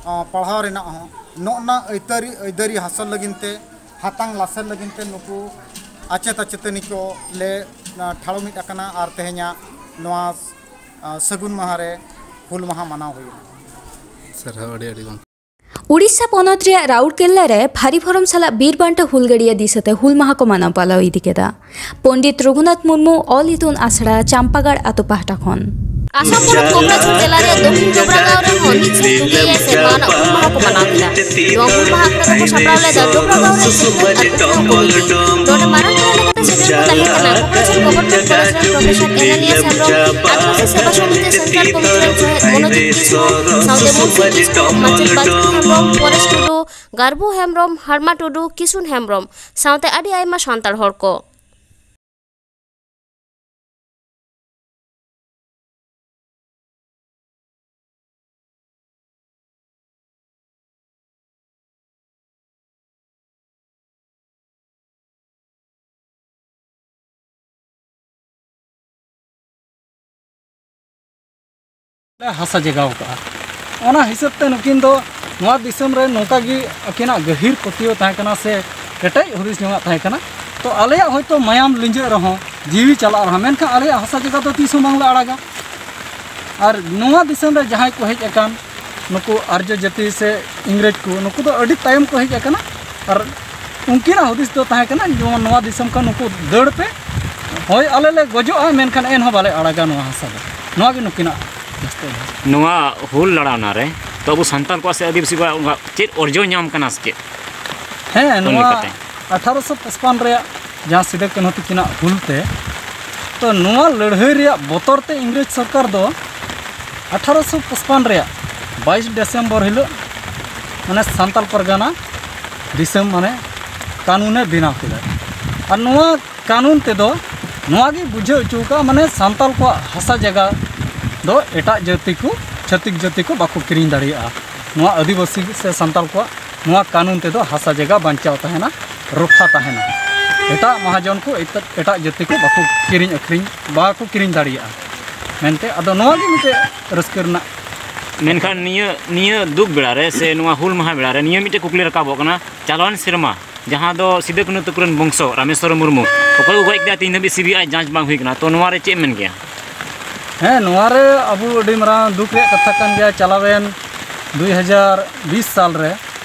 ᱟᱸ, ᱯᱟᱲᱦᱟᱣ ᱨᱮᱱᱟᱜ ᱦᱚᱸ, ᱱᱚᱜᱼᱱᱟ ᱟᱹᱭᱫᱟᱹᱨᱤ, ᱟᱹᱭᱫᱟᱹᱨᱤ ᱦᱟᱥᱚᱞ ᱞᱟᱹᱜᱤᱫ ᱛᱮ, ᱦᱟᱛᱟᱝ ᱞᱟᱥᱮᱨ ᱞᱟᱹᱜᱤᱫ ᱛᱮ ᱱᱩᱠᱩ ᱟᱪᱮᱛ ᱟᱪᱮᱛᱟᱹᱱᱤ ᱠᱚ ᱞᱮ, ᱟᱸ, ᱴᱷᱟᱲᱚ ᱢᱤᱫ ᱟᱠᱟᱱᱟ ᱟᱨ ᱛᱮᱦᱮᱧᱟᱜ ᱱᱚᱣᱟ, ᱟᱸ, ᱥᱟᱹᱜᱩᱱ ᱢᱟᱦᱟ ᱨᱮ ᱦᱩᱞ ᱢᱟᱦᱟ ᱢᱟᱱᱟᱣ ᱦᱩᱭᱩᱜᱼᱟ᱾ ᱥᱟᱨᱦᱟᱣ, ᱟᱹᱰᱤ ᱟᱹᱰᱤ ᱜᱚᱢᱠᱮ᱾ ᱩᱲᱤᱥᱥᱟ ᱯᱚᱱᱚᱛ ᱨᱮᱭᱟᱜ ᱨᱟᱩᱨᱠᱮᱞᱞᱟ ᱨᱮ ᱵᱷᱟᱹᱨᱤ ᱵᱷᱚᱨᱚᱢ ᱥᱟᱞᱟᱜ ᱵᱤᱨ ᱵᱟᱱᱴᱟ ᱦᱩᱞᱜᱟᱹᱨᱤᱭᱟᱹ ᱫᱤᱥᱟᱹᱛᱮ ᱦᱩᱞ ᱢᱟᱦᱟ ᱠᱚ ᱢᱟᱱᱟᱣ ᱯᱟᱞᱟᱣ ᱤᱫᱤ ᱠᱮᱫᱟ᱾ ᱯᱚᱱᱰᱤᱛ ᱨᱚᱜᱷᱩᱱᱟᱛᱷ ᱢᱩᱨᱢᱩ ᱚᱞ ᱤᱛᱩᱱ ᱟᱥᱲᱟ ᱪᱟᱢᱯᱟᱜᱟᱲ ᱟᱛᱳ ᱯᱟᱦᱴᱟ ᱠᱷᱚᱱ᱾ ᱟᱥᱟᱢ ᱯᱚᱱᱚᱛ ᱠᱳᱠᱨᱟᱡᱷᱚᱨ ᱡᱮᱞᱟ ᱨᱮᱭᱟᱜ ᱫᱚᱠᱷᱤᱱ ᱰᱚᱵᱨᱟ ᱜᱟᱶ ᱨᱮᱦᱚᱸ ᱢᱤᱫ ᱥᱟᱭ ᱛᱩᱨᱩᱭ ᱮᱭᱟᱭ ᱥᱮᱨᱢᱟ ᱟᱱᱟᱜ ᱦᱩᱞ ᱢᱟᱦᱟ ᱠᱚ ᱢᱟᱱᱟᱣ ᱠᱮᱫᱟ᱾ ᱱᱚᱣᱟ ᱦᱩᱞ ᱢᱟᱦᱟ ᱟᱠᱷᱲᱟ ᱫᱚᱠᱚ ᱥᱟᱯᱲᱟᱣ ᱞᱮᱫᱟ ᱰᱚᱵᱨᱟ ᱜᱟᱶ ᱨᱮᱱ ᱥᱤᱠᱷᱱᱟᱹᱛ ᱟᱨ ᱩᱛᱱᱟᱹᱣ ᱠᱚᱢᱤᱴᱤ᱾ ᱱᱚᱰᱮ ᱢᱟᱨᱟᱝ ᱯᱮᱲᱟ ᱞᱮᱠᱟᱛᱮ ᱥᱮᱴᱮᱨ ᱠᱚ ᱛᱟᱦᱮᱸ ᱠᱟᱱᱟ ᱠᱳᱠᱨᱟᱡᱷᱚᱨ ᱜᱚᱵᱷᱚᱨᱱᱢᱮᱱᱴ ᱠᱚᱞᱮᱡᱽ ᱨᱮᱱ ᱯᱨᱚᱯᱷᱮᱥᱚᱨ ᱮᱱᱟᱱᱤᱭᱟ ᱦᱮᱢᱵᱨᱚᱢ, ᱟᱹᱫᱤᱵᱟᱹᱥᱤ ᱥᱮᱵᱟ ᱥᱚᱢᱤᱛᱤ ᱥᱮᱱᱴᱨᱟᱞ ᱠᱚᱢᱤᱴᱤ ᱨᱮᱱ ᱥᱚᱦᱮᱫ ᱢᱚᱱᱳᱡᱤᱛ ᱠᱤᱥᱠᱩ, ᱥᱟᱶᱛᱮ ᱢᱩᱱᱥᱤ ᱠᱤᱥᱠᱩ, ᱢᱟᱪᱮᱫ ᱵᱟᱪᱠᱚᱢ ᱦᱮᱢᱵᱨᱚᱢ, ᱯᱚᱨᱮᱥ ᱴᱩᱰᱩ, ᱜᱟᱨᱵᱩ ᱦᱮᱢᱵᱨᱚᱢ, ᱦᱟᱲᱢᱟ ᱴᱩᱰᱩ, ᱠᱤᱥᱩᱱ ᱦᱮᱢᱵᱨᱚᱢ ᱥᱟᱶᱛᱮ ᱟᱹᱰᱤ ᱟᱭᱢᱟ ᱥᱟᱱᱛᱟᱲ ᱦᱚᱲ ᱠᱚ᱾ ᱦᱟᱥᱟ ᱡᱟᱜᱟᱣ ᱠᱟᱜᱼᱟ᱾ ᱚᱱᱟ ᱦᱤᱥᱟᱹᱵ ᱛᱮ ᱱᱩᱠᱤᱱ ᱫᱚ ᱱᱚᱣᱟ ᱫᱤᱥᱚᱢ ᱨᱮ ᱱᱚᱝᱠᱟ ᱜᱮ ᱟᱹᱠᱤᱱᱟᱜ ᱜᱟᱹᱦᱤᱨ ᱯᱟᱹᱛᱭᱟᱹᱣ ᱛᱟᱦᱮᱸ ᱠᱟᱱᱟ ᱥᱮ ᱠᱮᱴᱮᱡ ᱦᱩᱫᱤᱥ ᱡᱚᱝᱟᱜ ᱛᱟᱦᱮᱸ ᱠᱟᱱᱟ᱾ ᱛᱚ ᱟᱞᱮᱭᱟᱜ ᱦᱚᱭᱛᱳ ᱢᱟᱭᱟᱢ ᱞᱤᱸᱡᱟᱹᱜ ᱨᱮᱦᱚᱸ, ᱡᱤᱣᱤ ᱪᱟᱞᱟᱜ ᱨᱮᱦᱚᱸ, ᱢᱮᱱᱠᱷᱟᱱ ᱟᱞᱮᱭᱟᱜ ᱦᱟᱥᱟ ᱡᱟᱭᱜᱟ ᱫᱚ ᱛᱤᱥ ᱦᱚᱸ ᱵᱟᱝᱞᱮ ᱟᱲᱟᱜᱟ᱾ ᱟᱨ ᱱᱚᱣᱟ ᱫᱤᱥᱚᱢ ᱨᱮ ᱡᱟᱦᱟᱸᱭ ᱠᱚ ᱦᱮᱡ ᱟᱠᱟᱱ, ᱱᱩᱠᱩ ᱟᱨᱡᱚ ᱡᱟᱹᱛᱤ ᱥᱮ ᱤᱝᱨᱮᱡᱽ ᱠᱚ, ᱱᱩᱠᱩ ᱫᱚ ᱟᱹᱰᱤ ᱛᱟᱭᱚᱢ ᱠᱚ ᱦᱮᱡ ᱟᱠᱟᱱᱟ᱾ ᱟᱨ ᱩᱱᱠᱤᱱᱟᱜ ᱦᱩᱫᱤᱥ ᱫᱚ ᱛᱟᱦᱮᱸ ᱠᱟᱱᱟ, ᱡᱮᱢᱚᱱ ᱱᱚᱣᱟ ᱫᱤᱥᱚᱢ ᱠᱷᱚᱱ ᱱᱩᱠᱩ ᱫᱟᱹᱲ ᱯᱮ, ᱦᱳᱭ ᱟᱞᱮ ᱞᱮ ᱜᱚᱡᱚᱜᱼᱟ, ᱢᱮᱱᱠᱷᱟᱱ ᱮᱱᱦᱚᱸ ᱵᱟᱞᱮ ᱟᱲᱟᱜᱟ ᱱᱚᱣᱟ ᱦᱟᱥᱟ ᱫᱚ᱾ ᱱᱚᱣᱟ ᱜᱮ ᱱᱩᱠᱤᱱᱟᱜ ᱡᱟᱹᱥᱛᱤ ᱫᱚ᱾ ᱱᱚᱣᱟ ᱦᱩᱞ ᱞᱟᱲᱟᱣᱱᱟ ᱨᱮ ᱛᱚ ᱟᱵᱚ ᱥᱟᱱᱛᱟᱲ ᱠᱚᱣᱟᱜ ᱥᱮ ᱟᱹᱫᱤᱵᱟᱹᱥᱤ ᱠᱚᱣᱟᱜ ᱚᱱᱠᱟ ᱪᱮᱫ ᱚᱨᱡᱚ ᱧᱟᱢ ᱠᱟᱱᱟ ᱥᱮ ᱪᱮᱫ? ᱦᱮᱸ, ᱠᱟᱹᱢᱤ ᱱᱚᱣᱟ ᱠᱟᱛᱮ? ᱟᱴᱷᱟᱨᱚᱥᱚ ᱯᱚᱪᱯᱟᱱ ᱨᱮᱭᱟᱜ ᱡᱟᱦᱟᱸ ᱥᱤᱫᱩ ᱠᱟᱹᱱᱦᱩ ᱛᱟᱹᱠᱤᱱᱟᱜ ᱦᱩᱞ ᱛᱮ, ᱛᱚ ᱱᱚᱣᱟ ᱞᱟᱹᱲᱦᱟᱹᱭ ᱨᱮᱭᱟᱜ ᱵᱚᱛᱚᱨ ᱛᱮ ᱤᱝᱨᱮᱡᱽ ᱥᱚᱨᱠᱟᱨ ᱫᱚ ᱟᱴᱷᱟᱨᱚᱥᱚ ᱯᱚᱪᱯᱟᱱ ᱨᱮᱭᱟᱜ ᱵᱟᱭᱤᱥ ᱰᱤᱥᱮᱢᱵᱚᱨ ᱦᱤᱞᱳᱜ ᱢᱟᱱᱮ ᱥᱟᱱᱛᱟᱞ ᱯᱟᱨᱜᱟᱱᱟ ᱫᱤᱥᱚᱢ ᱢᱟᱱᱮ ᱠᱟᱹᱱᱩᱱᱮ ᱵᱮᱱᱟᱣ ᱠᱮᱫᱟ᱾ ᱟᱨ ᱱᱚᱣᱟ ᱠᱟᱹᱱᱩᱱ ᱛᱮᱫᱚ ᱱᱚᱣᱟ ᱜᱮ ᱵᱩᱡᱷᱟᱹᱣ ᱦᱚᱪᱚ ᱟᱠᱟᱫᱼᱟ, ᱢᱟᱱᱮ ᱥᱟᱱᱛᱟᱞ ᱠᱚᱣᱟᱜ ᱦᱟᱥᱟ ᱡᱟᱭᱜᱟ ᱫᱚ ᱮᱴᱟᱜ ᱡᱟᱹᱛᱤ ᱠᱚ, ᱪᱷᱟᱹᱛᱤᱠ ᱡᱟᱹᱛᱤ ᱠᱚ ᱵᱟᱠᱚ ᱠᱤᱨᱤᱧ ᱫᱟᱲᱮᱭᱟᱜᱼᱟ᱾ ᱱᱚᱣᱟ ᱟᱹᱫᱤᱵᱟᱹᱥᱤ ᱥᱮ ᱥᱟᱱᱛᱟᱞ ᱠᱚᱣᱟᱜ ᱱᱚᱣᱟ ᱠᱟᱹᱱᱩᱱ ᱛᱮᱫᱚ ᱦᱟᱥᱟ ᱡᱟᱭᱜᱟ ᱵᱟᱧᱪᱟᱣ ᱛᱟᱦᱮᱱᱟ, ᱨᱚᱯᱷᱟ ᱛᱟᱦᱮᱱᱟ᱾ ᱮᱴᱟᱜ ᱢᱟᱦᱟᱡᱚᱱ ᱠᱚ, ᱮᱴᱟᱜ, ᱮᱴᱟᱜ ᱡᱟᱹᱛᱤ ᱠᱚ ᱵᱟᱠᱚ ᱠᱤᱨᱤᱧ ᱟᱹᱠᱷᱨᱤᱧ, ᱵᱟᱠᱚ ᱠᱤᱨᱤᱧ ᱫᱟᱲᱮᱭᱟᱜᱼᱟ ᱢᱮᱱᱛᱮ᱾ ᱟᱫᱚ ᱱᱚᱣᱟ ᱜᱮ ᱢᱤᱫᱴᱮᱡ ᱨᱟᱹᱥᱠᱟᱹ ᱨᱮᱱᱟᱜ᱾ ᱢᱮᱱᱠᱷᱟᱱ ᱱᱤᱭᱟᱹ, ᱱᱤᱭᱟᱹ ᱫᱩᱠ ᱵᱮᱲᱟ ᱨᱮ ᱥᱮ ᱱᱚᱣᱟ ᱦᱩᱞ ᱢᱟᱦᱟ ᱵᱮᱲᱟ ᱨᱮ ᱱᱤᱭᱟᱹ ᱢᱤᱫᱴᱮᱡ ᱠᱩᱠᱞᱤ ᱨᱟᱠᱟᱵᱚᱜ ᱠᱟᱱᱟ, ᱪᱟᱞᱟᱣᱮᱱ ᱥᱮᱨᱢᱟ ᱡᱟᱦᱟᱸ ᱫᱚ ᱥᱤᱫᱩ ᱠᱟᱹᱱᱦᱩ ᱛᱟᱠᱚ ᱨᱮᱱ ᱵᱚᱝᱥᱚ ᱨᱟᱢᱮᱥᱣᱚᱨ ᱢᱩᱨᱢᱩ, ᱚᱠᱚᱭ ᱠᱚ ᱜᱚᱡ ᱠᱮᱫᱟ, ᱛᱮᱦᱮᱧ ᱫᱷᱟᱹᱵᱤᱡ ᱥᱤ ᱵᱤ ᱟᱭ ᱡᱟᱸᱪ ᱵᱟᱝ ᱦᱩᱭ ᱠᱟᱱᱟ᱾ ᱛᱚ ᱱᱚᱣᱟ ᱨᱮ ᱪᱮᱫ ᱮᱢ ᱢᱮᱱ ᱠᱮᱭᱟ? ᱦᱮᱸ, ᱱᱚᱣᱟ ᱨᱮ ᱟᱵᱚ ᱟᱹᱰᱤ ᱢᱟᱨᱟᱝ ᱫᱩᱠ ᱨᱮᱭᱟᱜ ᱠᱟᱛᱷᱟ ᱠᱟᱱ ᱜᱮᱭᱟ᱾ ᱪᱟᱞᱟᱣᱮᱱ ᱫᱩᱭ ᱦᱟᱡᱟᱨ ᱵᱤᱥ ᱥᱟᱞ ᱨᱮ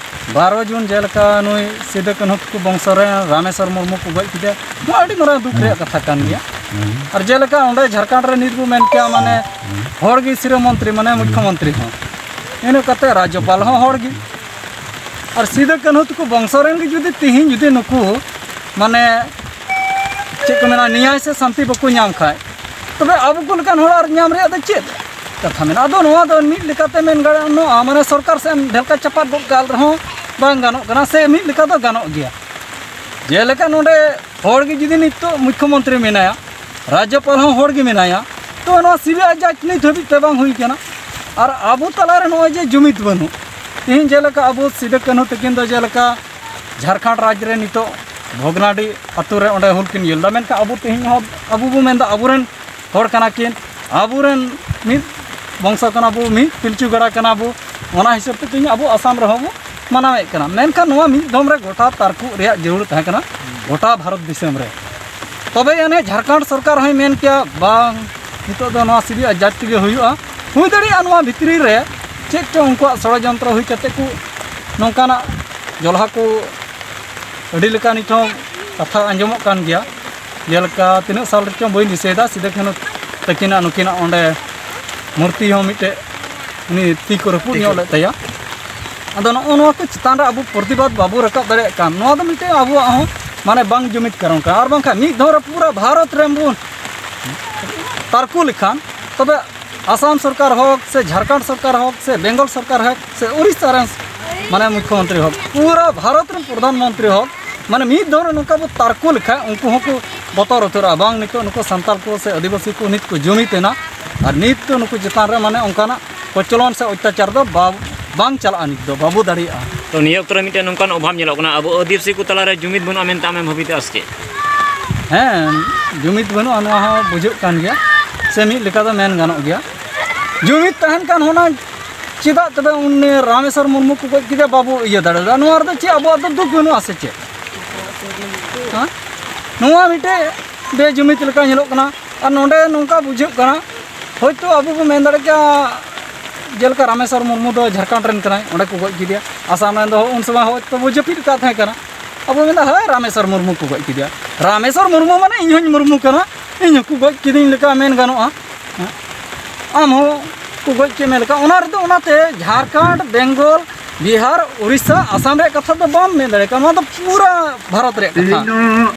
ᱵᱟᱨᱚ ᱡᱩᱱ ᱡᱮᱞᱮᱠᱟ ᱱᱩᱭ ᱥᱤᱫᱩ ᱠᱟᱹᱱᱦᱩ ᱛᱟᱠᱚ ᱵᱚᱝᱥᱚ ᱨᱮ ᱨᱟᱢᱮᱥᱣᱚᱨ ᱢᱩᱨᱢᱩ ᱠᱚ ᱜᱚᱡ ᱠᱮᱫᱮᱭᱟ, ᱱᱚᱣᱟ ᱟᱹᱰᱤ ᱢᱟᱨᱟᱝ ᱫᱩᱠ ᱨᱮᱭᱟᱜ ᱠᱟᱛᱷᱟ ᱠᱟᱱ ᱜᱮᱭᱟ᱾ ᱟᱨ ᱡᱮᱞᱮᱠᱟ ᱚᱸᱰᱮ ᱡᱷᱟᱲᱠᱷᱚᱸᱰ ᱨᱮ ᱱᱤᱛ ᱵᱚ ᱢᱮᱱ ᱠᱮᱭᱟ, ᱢᱟᱱᱮ ᱦᱚᱲ ᱜᱮ ᱥᱤᱨᱟᱹ ᱢᱚᱱᱛᱨᱤ, ᱢᱟᱱᱮ ᱢᱩᱠᱷᱭᱚ ᱢᱚᱱᱛᱨᱤ ᱦᱚᱸ, ᱤᱱᱟᱹ ᱠᱟᱛᱮ ᱨᱟᱡᱽᱡᱚᱯᱟᱞ ᱦᱚᱸ ᱦᱚᱲ ᱜᱮ᱾ ᱟᱨ ᱥᱤᱫᱩ ᱠᱟᱹᱱᱦᱩ ᱛᱟᱠᱚ ᱵᱚᱝᱥᱚ ᱨᱮᱱ ᱜᱮ ᱡᱩᱫᱤ ᱛᱤᱦᱤᱧ ᱡᱩᱫᱤ ᱱᱩᱠᱩ, ᱢᱟᱱᱮ, ᱪᱮᱫ ᱠᱚ ᱢᱮᱱᱟ, ᱱᱮᱭᱟᱭ ᱥᱮ ᱥᱟᱱᱛᱤ ᱵᱟᱠᱚ ᱧᱟᱢ ᱠᱷᱟᱡ, ᱛᱚᱵᱮ ᱟᱵᱚ ᱠᱚ ᱞᱮᱠᱟᱱ ᱦᱚᱲ ᱟᱨ ᱧᱟᱢ ᱨᱮᱭᱟᱜ ᱫᱚ ᱪᱮᱫ ᱠᱟᱛᱷᱟ ᱢᱮᱱᱟᱜᱼᱟ? ᱟᱫᱚ ᱱᱚᱣᱟ ᱫᱚ ᱢᱤᱫ ᱞᱮᱠᱟᱛᱮ ᱢᱮᱱ ᱜᱟᱱᱚᱜᱼᱟ, ᱢᱟᱱᱮ, ᱥᱚᱨᱠᱟᱨ ᱥᱮᱫ ᱮᱢ ᱰᱷᱮᱞᱠᱟ ᱪᱟᱯᱟᱫ ᱜᱚᱫ ᱠᱟᱜ ᱨᱮᱦᱚᱸ, ᱵᱟᱝ ᱜᱟᱱᱚᱜ ᱠᱟᱱᱟ, ᱥᱮ ᱢᱤᱫ ᱞᱮᱠᱟ ᱫᱚ ᱜᱟᱱᱚᱜ ᱜᱮᱭᱟ᱾ ᱡᱮᱞᱮᱠᱟ ᱱᱚᱰᱮ ᱦᱚᱲ ᱜᱮ ᱡᱩᱫᱤ ᱱᱤᱛᱚᱜ ᱢᱩᱠᱠᱷᱚᱢᱚᱱᱛᱨᱤ ᱢᱮᱱᱟᱭᱟ, ᱨᱟᱡᱽᱡᱚᱯᱟᱞ ᱦᱚᱸ ᱦᱚᱲ ᱜᱮ ᱢᱮᱱᱟᱭᱟ, ᱛᱚ ᱱᱚᱣᱟ ᱥᱤᱵᱤ ᱟᱡᱟᱡ ᱱᱤᱛ ᱦᱟᱹᱵᱤᱡ ᱛᱮ ᱵᱟᱝ ᱦᱩᱭ ᱠᱟᱱᱟ᱾ ᱟᱨ ᱟᱵᱚ ᱛᱟᱞᱟᱨᱮ ᱱᱚᱜᱼᱚᱭ ᱡᱮ ᱡᱩᱢᱤᱫ ᱵᱟᱹᱱᱩᱜ, ᱛᱮᱦᱮᱧ ᱡᱮᱞᱮᱠᱟ ᱟᱵᱚ ᱥᱤᱫᱩ ᱠᱟᱹᱱᱦᱩ ᱛᱟᱹᱠᱤᱱ ᱫᱚ ᱡᱮᱞᱮᱠᱟ ᱡᱷᱟᱲᱠᱷᱚᱸᱰ ᱨᱟᱡᱽ ᱨᱮ ᱱᱤᱛᱚᱜ ᱵᱷᱚᱜᱽᱱᱟᱰᱤ ᱟᱛᱳ ᱨᱮ ᱚᱸᱰᱮ ᱦᱩᱞ ᱠᱤᱱ ᱧᱮᱞ ᱮᱫᱟ, ᱢᱮᱱᱠᱷᱟᱱ ᱟᱵᱚ ᱛᱮᱦᱮᱧ ᱦᱚᱸ ᱟᱵᱚ ᱵᱚ ᱢᱮᱱᱫᱟ ᱟᱵᱚᱨᱮᱱ ᱦᱚᱲ ᱠᱟᱱᱟ ᱠᱤᱱ, ᱟᱵᱚᱨᱮᱱ ᱢᱤᱫ ᱵᱚᱝᱥᱚ ᱠᱟᱱᱟ ᱵᱚ, ᱢᱤᱫ ᱯᱤᱞᱪᱩ ᱜᱟᱲᱟ ᱠᱟᱱᱟ ᱵᱚ, ᱚᱱᱟ ᱦᱤᱥᱟᱹᱵ ᱛᱮ ᱛᱮᱦᱮᱧ ᱟᱵᱚ ᱟᱥᱟᱢ ᱨᱮᱦᱚᱸ ᱵᱚ ᱢᱟᱱᱟᱣᱮᱫ ᱠᱟᱱᱟ᱾ ᱢᱮᱱᱠᱷᱟᱱ ᱱᱚᱣᱟ ᱢᱤᱫ ᱫᱚᱢ ᱨᱮ ᱜᱚᱴᱟ ᱛᱟᱨᱠᱩᱜ ᱨᱮᱭᱟᱜ ᱡᱟᱹᱨᱩᱲ ᱛᱟᱦᱮᱸ ᱠᱟᱱᱟ, ᱜᱚᱴᱟ ᱵᱷᱟᱨᱚᱛ ᱫᱤᱥᱚᱢ ᱨᱮ᱾ ᱛᱚᱵᱮ ᱟᱹᱱᱤᱡ ᱡᱷᱟᱲᱠᱷᱚᱸᱰ ᱥᱚᱨᱠᱟᱨ ᱦᱚᱸᱭ ᱢᱮᱱ ᱠᱮᱭᱟ, ᱵᱟᱝ, ᱱᱤᱛᱚᱜ ᱫᱚ ᱱᱚᱣᱟ ᱥᱤᱵᱤ ᱟᱡᱟᱫ ᱛᱮᱜᱮ ᱦᱩᱭᱩᱜᱼᱟ᱾ ᱦᱩᱭ ᱫᱟᱲᱮᱭᱟᱜᱼᱟ ᱱᱚᱣᱟ ᱵᱷᱤᱛᱨᱤ ᱨᱮ ᱪᱮᱫ ᱪᱚ ᱩᱱᱠᱩᱣᱟᱜ ᱥᱚᱲᱚᱡᱚᱱᱛᱨᱚ ᱦᱩᱭ ᱠᱟᱛᱮ ᱠᱚ ᱱᱚᱝᱠᱟᱱᱟᱜ ᱡᱚᱞᱦᱟ ᱠᱚ ᱟᱹᱰᱤ ᱞᱮᱠᱟ ᱱᱤᱛ ᱦᱚᱸ ᱠᱟᱛᱷᱟ ᱟᱸᱡᱚᱢᱚᱜ ᱠᱟᱱ ᱜᱮᱭᱟ᱾ ᱡᱮᱞᱮᱠᱟ ᱛᱤᱱᱟᱹᱜ ᱥᱟᱞ ᱨᱮᱪᱚᱝ ᱵᱟᱹᱧ ᱫᱤᱥᱟᱹᱭᱮᱫᱟ, ᱥᱤᱫᱩ ᱠᱟᱹᱱᱦᱩ ᱛᱟᱹᱠᱤᱱᱟᱜ ᱱᱩᱠᱤᱱᱟᱜ ᱚᱸᱰᱮ ᱢᱩᱨᱛᱤ ᱦᱚᱸ ᱢᱤᱫᱴᱮᱡ ᱩᱱᱤ ᱛᱤ ᱠᱚ ᱨᱟᱹᱯᱩᱫ ᱧᱚᱜ ᱞᱮᱫ ᱛᱟᱭᱟ᱾ ᱟᱫᱚ ᱱᱚᱜᱼᱚ ᱱᱚᱣᱟ ᱠᱚ ᱪᱮᱛᱟᱱ ᱨᱮ ᱟᱵᱚ ᱯᱨᱚᱛᱤᱵᱟᱫ ᱵᱟᱵᱚ ᱨᱟᱠᱟᱵ ᱫᱟᱲᱮᱭᱟᱜ ᱠᱟᱱ, ᱱᱚᱣᱟ ᱫᱚ ᱢᱤᱫᱴᱮᱡ ᱟᱵᱚᱣᱟᱜ ᱦᱚᱸ ᱢᱟᱱᱮ ᱵᱟᱝ ᱡᱩᱢᱤᱫ ᱠᱟᱨᱚᱱ ᱠᱟᱱᱟ᱾ ᱟᱨ ᱵᱟᱝᱠᱷᱟᱱ ᱢᱤᱫ ᱫᱷᱟᱣ ᱨᱮ ᱯᱩᱨᱟᱹ ᱵᱷᱟᱨᱚᱛ ᱨᱮᱱ ᱵᱚᱱ ᱛᱟᱨᱠᱚ ᱞᱮᱠᱷᱟᱱ, ᱛᱚᱵᱮ ᱟᱥᱟᱢ ᱥᱚᱨᱠᱟᱨ ᱦᱳᱠ ᱥᱮ ᱡᱷᱟᱲᱠᱷᱚᱸᱰ ᱥᱚᱨᱠᱟᱨ ᱦᱳᱠ ᱥᱮ ᱵᱮᱝᱜᱚᱞ ᱥᱚᱨᱠᱟᱨ ᱦᱳᱠ ᱥᱮ ᱩᱲᱤᱥᱥᱟ ᱨᱮᱱ ᱢᱟᱱᱮ ᱢᱩᱠᱠᱷᱚᱢᱚᱱᱛᱨᱤ ᱦᱳᱠ, ᱯᱩᱨᱟᱹ ᱵᱷᱟᱨᱚᱛ ᱨᱮᱱ ᱯᱨᱚᱫᱷᱟᱱ ᱢᱚᱱᱛᱨᱤ ᱦᱳᱠ, ᱢᱟᱱᱮ ᱢᱤᱫ ᱫᱷᱟᱣ ᱨᱮ ᱱᱚᱝᱠᱟ ᱵᱚ ᱛᱟᱨᱠᱚ ᱞᱮᱠᱷᱟᱱ ᱩᱱᱠᱩ ᱦᱚᱸᱠᱚ ᱵᱚᱛᱚᱨ ᱩᱛᱟᱹᱨᱚᱜᱼᱟ, ᱵᱟᱝ ᱱᱤᱛᱚᱜ ᱱᱩᱠᱩ ᱥᱟᱱᱛᱟᱲ ᱠᱚ ᱥᱮ ᱟᱹᱫᱤᱵᱟᱹᱥᱤ ᱠᱚ ᱱᱤᱛ ᱠᱚ ᱡᱩᱢᱤᱫ ᱮᱱᱟ ᱟᱨ ᱱᱤᱛ ᱫᱚ ᱱᱩᱠᱩ ᱪᱮᱛᱟᱱ ᱨᱮ ᱢᱟᱱᱮ ᱚᱱᱠᱟᱱᱟᱜ ᱠᱚᱪᱞᱚᱱ ᱥᱮ ᱚᱛᱛᱟᱪᱟᱨ ᱫᱚ ᱵᱟ-, ᱵᱟᱝ ᱪᱟᱞᱟᱜᱼᱟ, ᱱᱤᱛ ᱫᱚ ᱵᱟᱵᱚ ᱫᱟᱲᱮᱭᱟᱜᱼᱟ᱾ ᱛᱚ, ᱱᱤᱭᱟᱹ ᱚᱠᱛᱚ ᱨᱮ ᱢᱤᱫᱴᱮᱱ ᱱᱚᱝᱠᱟᱱ ᱚᱵᱷᱟᱵᱽ ᱧᱮᱞᱚᱜ ᱠᱟᱱᱟ, ᱟᱵᱚ ᱟᱹᱫᱤᱵᱟᱹᱥᱤ ᱠᱚ ᱛᱟᱞᱟᱨᱮ ᱡᱩᱢᱤᱫ ᱵᱟᱹᱱᱩᱜᱼᱟ ᱢᱮᱱᱛᱮ ᱟᱢᱮᱢ ᱵᱷᱟᱵᱤᱛᱚᱜᱼᱟ ᱥᱮ ᱪᱮᱫ? ᱦᱮᱸ, ᱡᱩᱢᱤᱫ ᱵᱟᱹᱱᱩᱜᱼᱟ, ᱱᱚᱣᱟ ᱦᱚᱸ ᱵᱩᱡᱷᱟᱹᱜ ᱠᱟᱱ ᱜᱮᱭᱟ, ᱥᱮ ᱢᱤᱫ ᱞᱮᱠᱟ ᱫᱚ ᱢᱮᱱ ᱜᱟᱱᱚᱜ ᱜᱮᱭᱟ᱾ ᱡᱩᱢᱤᱫ ᱛᱟᱦᱮᱱ ᱠᱷᱟᱱ ᱦᱩᱱᱟᱹᱝ ᱪᱮᱫᱟᱜ ᱛᱚᱵᱮ ᱩᱱᱤ ᱨᱟᱢᱮᱥᱣᱚᱨ ᱢᱩᱨᱢᱩ ᱠᱚ ᱜᱚᱡ ᱠᱮᱫᱮᱭᱟ ᱵᱟᱵᱚ ᱤᱭᱟᱹ ᱫᱟᱲᱮᱭᱟᱫᱟ? ᱱᱚᱣᱟ ᱨᱮᱫᱚ ᱪᱮᱫ ᱟᱵᱚᱣᱟᱜ ᱫᱚ ᱫᱩᱠ ᱵᱟᱹᱱᱩᱜᱼᱟ ᱥᱮ ᱪᱮᱫ? ᱦᱮᱸ? ᱱᱚᱣᱟ ᱢᱤᱫᱴᱮᱡ ᱵᱮᱡᱩᱢᱤᱫ ᱞᱮᱠᱟ ᱧᱮᱞᱚᱜ ᱠᱟᱱᱟ᱾ ᱟᱨ ᱱᱚᱰᱮ ᱱᱚᱝᱠᱟ ᱵᱩᱡᱷᱟᱹᱜ ᱠᱟᱱᱟ, ᱦᱳᱭᱛᱳ ᱟᱵᱚ ᱵᱚ ᱢᱮᱱ ᱫᱟᱲᱮ ᱠᱮᱭᱟ, ᱡᱮᱞᱮᱠᱟ ᱨᱟᱢᱮᱥᱣᱚᱨ ᱢᱩᱨᱢᱩ ᱫᱚ ᱡᱷᱟᱲᱠᱷᱚᱸᱰ ᱨᱮᱱ ᱠᱟᱱᱟᱭ, ᱚᱸᱰᱮ ᱠᱚ ᱜᱚᱡ ᱠᱮᱫᱮᱭᱟ᱾ ᱟᱥᱟᱢ ᱨᱮᱱ ᱫᱚ ᱩᱱ ᱥᱚᱢᱚᱭ ᱦᱳᱭᱛᱳ ᱵᱚ ᱡᱟᱹᱯᱤᱫ ᱟᱠᱟᱫ ᱛᱟᱦᱮᱸ ᱠᱟᱱᱟ᱾ ᱟᱵᱚ ᱢᱮᱱᱫᱟ, ᱦᱳᱭ, ᱨᱟᱢᱮᱥᱣᱚᱨ ᱢᱩᱨᱢᱩ ᱠᱚ ᱜᱚᱡ ᱠᱮᱫᱮᱭᱟ᱾ ᱨᱟᱢᱮᱥᱣᱚᱨ ᱢᱩᱨᱢᱩ ᱢᱟᱱᱮ ᱤᱧ ᱦᱚᱸᱧ ᱢᱩᱨᱢᱩ ᱠᱟᱱᱟ, ᱤᱧ ᱦᱚᱸᱠᱚ ᱜᱚᱡ ᱠᱤᱫᱤᱧ ᱞᱮᱠᱟ ᱢᱮᱱ ᱜᱟᱱᱚᱜᱼᱟ᱾ ᱟᱢ ᱦᱚᱸ ᱠᱚ ᱜᱚᱡ ᱠᱮᱫ ᱢᱮ ᱞᱮᱠᱟ᱾ ᱚᱱᱟ ᱨᱮᱫᱚ ᱚᱱᱟᱛᱮ ᱡᱷᱟᱲᱠᱷᱚᱸᱰ, ᱵᱮᱝᱜᱚᱞ, ᱵᱤᱦᱟᱨ, ᱩᱲᱤᱥᱥᱟ, ᱟᱥᱟᱢ ᱨᱮᱭᱟᱜ ᱠᱟᱛᱷᱟ ᱫᱚ ᱵᱟᱢ ᱢᱮᱱ ᱫᱟᱲᱮᱭᱟᱜ ᱠᱟᱱᱟ, ᱱᱚᱣᱟ ᱫᱚ ᱯᱩᱨᱟᱹ ᱵᱷᱟᱨᱚᱛ ᱨᱮᱭᱟᱜ ᱠᱟᱛᱷᱟ᱾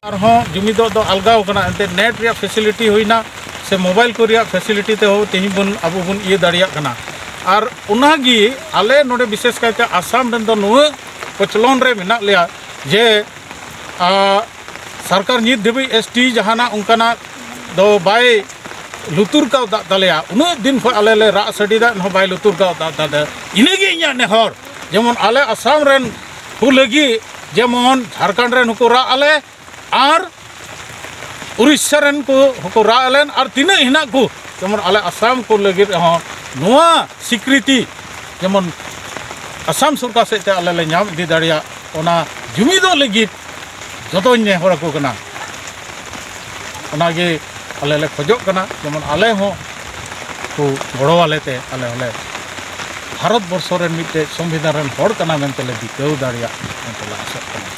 ᱟᱨᱦᱚᱸ ᱡᱩᱢᱤᱫᱚᱜ ᱫᱚ ᱟᱞᱜᱟᱣ ᱠᱟᱱᱟ, ᱮᱱᱛᱮᱫ ᱱᱮᱴ ᱨᱮᱭᱟᱜ ᱯᱷᱮᱥᱤᱞᱤᱴᱤ ᱦᱩᱭᱱᱟ ᱥᱮ ᱢᱳᱵᱟᱭᱤᱞ ᱠᱚ ᱨᱮᱭᱟᱜ ᱯᱷᱮᱥᱤᱞᱤᱴᱤ ᱛᱮᱦᱚᱸ ᱛᱮᱦᱮᱧ ᱵᱚᱱ, ᱟᱵᱚ ᱵᱚᱱ ᱤᱭᱟᱹ ᱫᱟᱲᱮᱭᱟᱜ ᱠᱟᱱᱟ᱾ ᱟᱨ ᱚᱱᱟᱜᱮ ᱟᱞᱮ ᱱᱚᱰᱮ ᱵᱤᱥᱮᱥ ᱠᱟᱭᱛᱮ ᱟᱥᱟᱢ ᱨᱮᱱ ᱫᱚ ᱱᱩᱱᱟᱹᱜ ᱠᱚᱪᱞᱚᱱ ᱨᱮ ᱢᱮᱱᱟᱜ ᱞᱮᱭᱟ ᱡᱮ ᱥᱚᱨᱠᱟᱨ ᱱᱤᱛ ᱫᱷᱟᱹᱵᱤᱡ ᱮᱥ ᱴᱤ ᱡᱟᱦᱟᱱᱟᱜ ᱚᱱᱠᱟᱱᱟᱜ ᱫᱚ ᱵᱟᱭ ᱞᱩᱛᱩᱨ ᱠᱟᱣᱫᱟ ᱛᱟᱞᱮᱭᱟ᱾ ᱩᱱᱟᱹᱜ ᱫᱤᱱ ᱠᱷᱚᱱ ᱟᱞᱮ ᱞᱮ ᱨᱟᱜ ᱥᱟᱰᱤ ᱫᱟ, ᱮᱱᱦᱚᱸ ᱵᱟᱭ ᱞᱩᱛᱩᱨ ᱠᱟᱣᱫᱟ ᱛᱟᱞᱮᱭᱟ᱾ ᱤᱱᱟᱹᱜᱮ ᱤᱧᱟᱹᱜ ᱱᱮᱦᱚᱨ, ᱡᱮᱢᱚᱱ ᱟᱞᱮ ᱟᱥᱟᱢ ᱨᱮᱱ ᱠᱚ ᱞᱟᱹᱜᱤᱫ ᱡᱮᱢᱚᱱ ᱡᱷᱟᱲᱠᱷᱚᱸᱰ ᱨᱮᱱ ᱦᱚᱸᱠᱚ ᱨᱟᱜ ᱟᱞᱮ ᱟᱨ ᱩᱲᱤᱥᱥᱟ ᱨᱮᱱ ᱠᱚ ᱦᱚᱸᱠᱚ ᱨᱟᱜ ᱟᱞᱮᱱ ᱟᱨ ᱛᱤᱱᱟᱹᱜ ᱦᱮᱱᱟᱜ ᱠᱚ, ᱡᱮᱢᱚᱱ ᱟᱞᱮ ᱟᱥᱟᱢ ᱠᱚ ᱞᱟᱹᱜᱤᱫ ᱨᱮᱦᱚᱸ ᱱᱚᱣᱟ ᱥᱤᱠᱨᱤᱛᱤ ᱡᱮᱢᱚᱱ ᱟᱥᱟᱢ ᱥᱚᱨᱠᱟᱨ ᱥᱮᱫ ᱛᱮ ᱟᱞᱮ ᱞᱮ ᱧᱟᱢ ᱤᱫᱤ ᱫᱟᱲᱮᱭᱟᱜ, ᱚᱱᱟ ᱡᱩᱢᱤᱫᱚᱜ ᱞᱟᱹᱜᱤᱫ ᱡᱚᱛᱚᱧ ᱱᱮᱦᱚᱨ ᱟᱠᱚ ᱠᱟᱱᱟ᱾ ᱚᱱᱟᱜᱮ ᱟᱞᱮ ᱞᱮ ᱠᱷᱚᱡᱚᱜ ᱠᱟᱱᱟ, ᱡᱮᱢᱚᱱ ᱟᱞᱮ ᱦᱚᱸ ᱠᱚ ᱜᱚᱲᱚ ᱟᱞᱮ ᱛᱮ ᱟᱞᱮ ᱦᱚᱸᱞᱮ ᱵᱷᱟᱨᱚᱛ ᱵᱚᱨᱥᱚ ᱨᱮᱱ ᱢᱤᱫᱴᱮᱡ ᱥᱚᱝᱵᱤᱫᱷᱟᱱ ᱨᱮᱱ ᱦᱚᱲ ᱠᱟᱱᱟ ᱢᱮᱱᱛᱮ ᱞᱮ ᱵᱤᱠᱟᱹᱣ ᱫᱟᱲᱮᱭᱟᱜ ᱢᱮᱱᱛᱮ ᱞᱮ ᱟᱥᱚᱜ ᱠᱟᱱᱟ᱾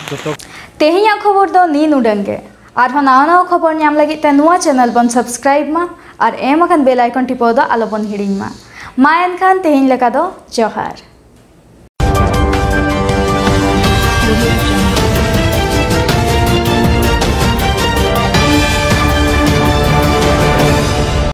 ᱡᱚᱛᱚ ᱛᱮᱦᱮᱧᱟᱜ ᱠᱷᱚᱵᱚᱨ ᱫᱚ ᱱᱤᱱ ᱩᱰᱟᱹᱝ ᱜᱮ᱾ ᱟᱨᱦᱚᱸ ᱱᱟᱣᱟ ᱱᱟᱣᱟ ᱠᱷᱚᱵᱚᱨ ᱧᱟᱢ ᱞᱟᱹᱜᱤᱫ ᱛᱮ ᱱᱚᱣᱟ ᱪᱮᱱᱮᱞ ᱵᱚᱱ ᱥᱟᱵᱥᱠᱨᱟᱭᱤᱵ ᱢᱟ ᱟᱨ ᱮᱢ ᱟᱠᱟᱱ ᱵᱮᱞ ᱟᱭᱠᱚᱱ ᱴᱤᱯᱟᱹᱣ ᱫᱚ ᱟᱞᱚ ᱵᱚᱱ ᱦᱤᱲᱤᱧ ᱢᱟ᱾ ᱢᱟ ᱮᱱᱠᱷᱟᱱ ᱛᱮᱦᱮᱧ ᱞᱮᱠᱟ ᱫᱚ ᱡᱚᱦᱟᱨ᱾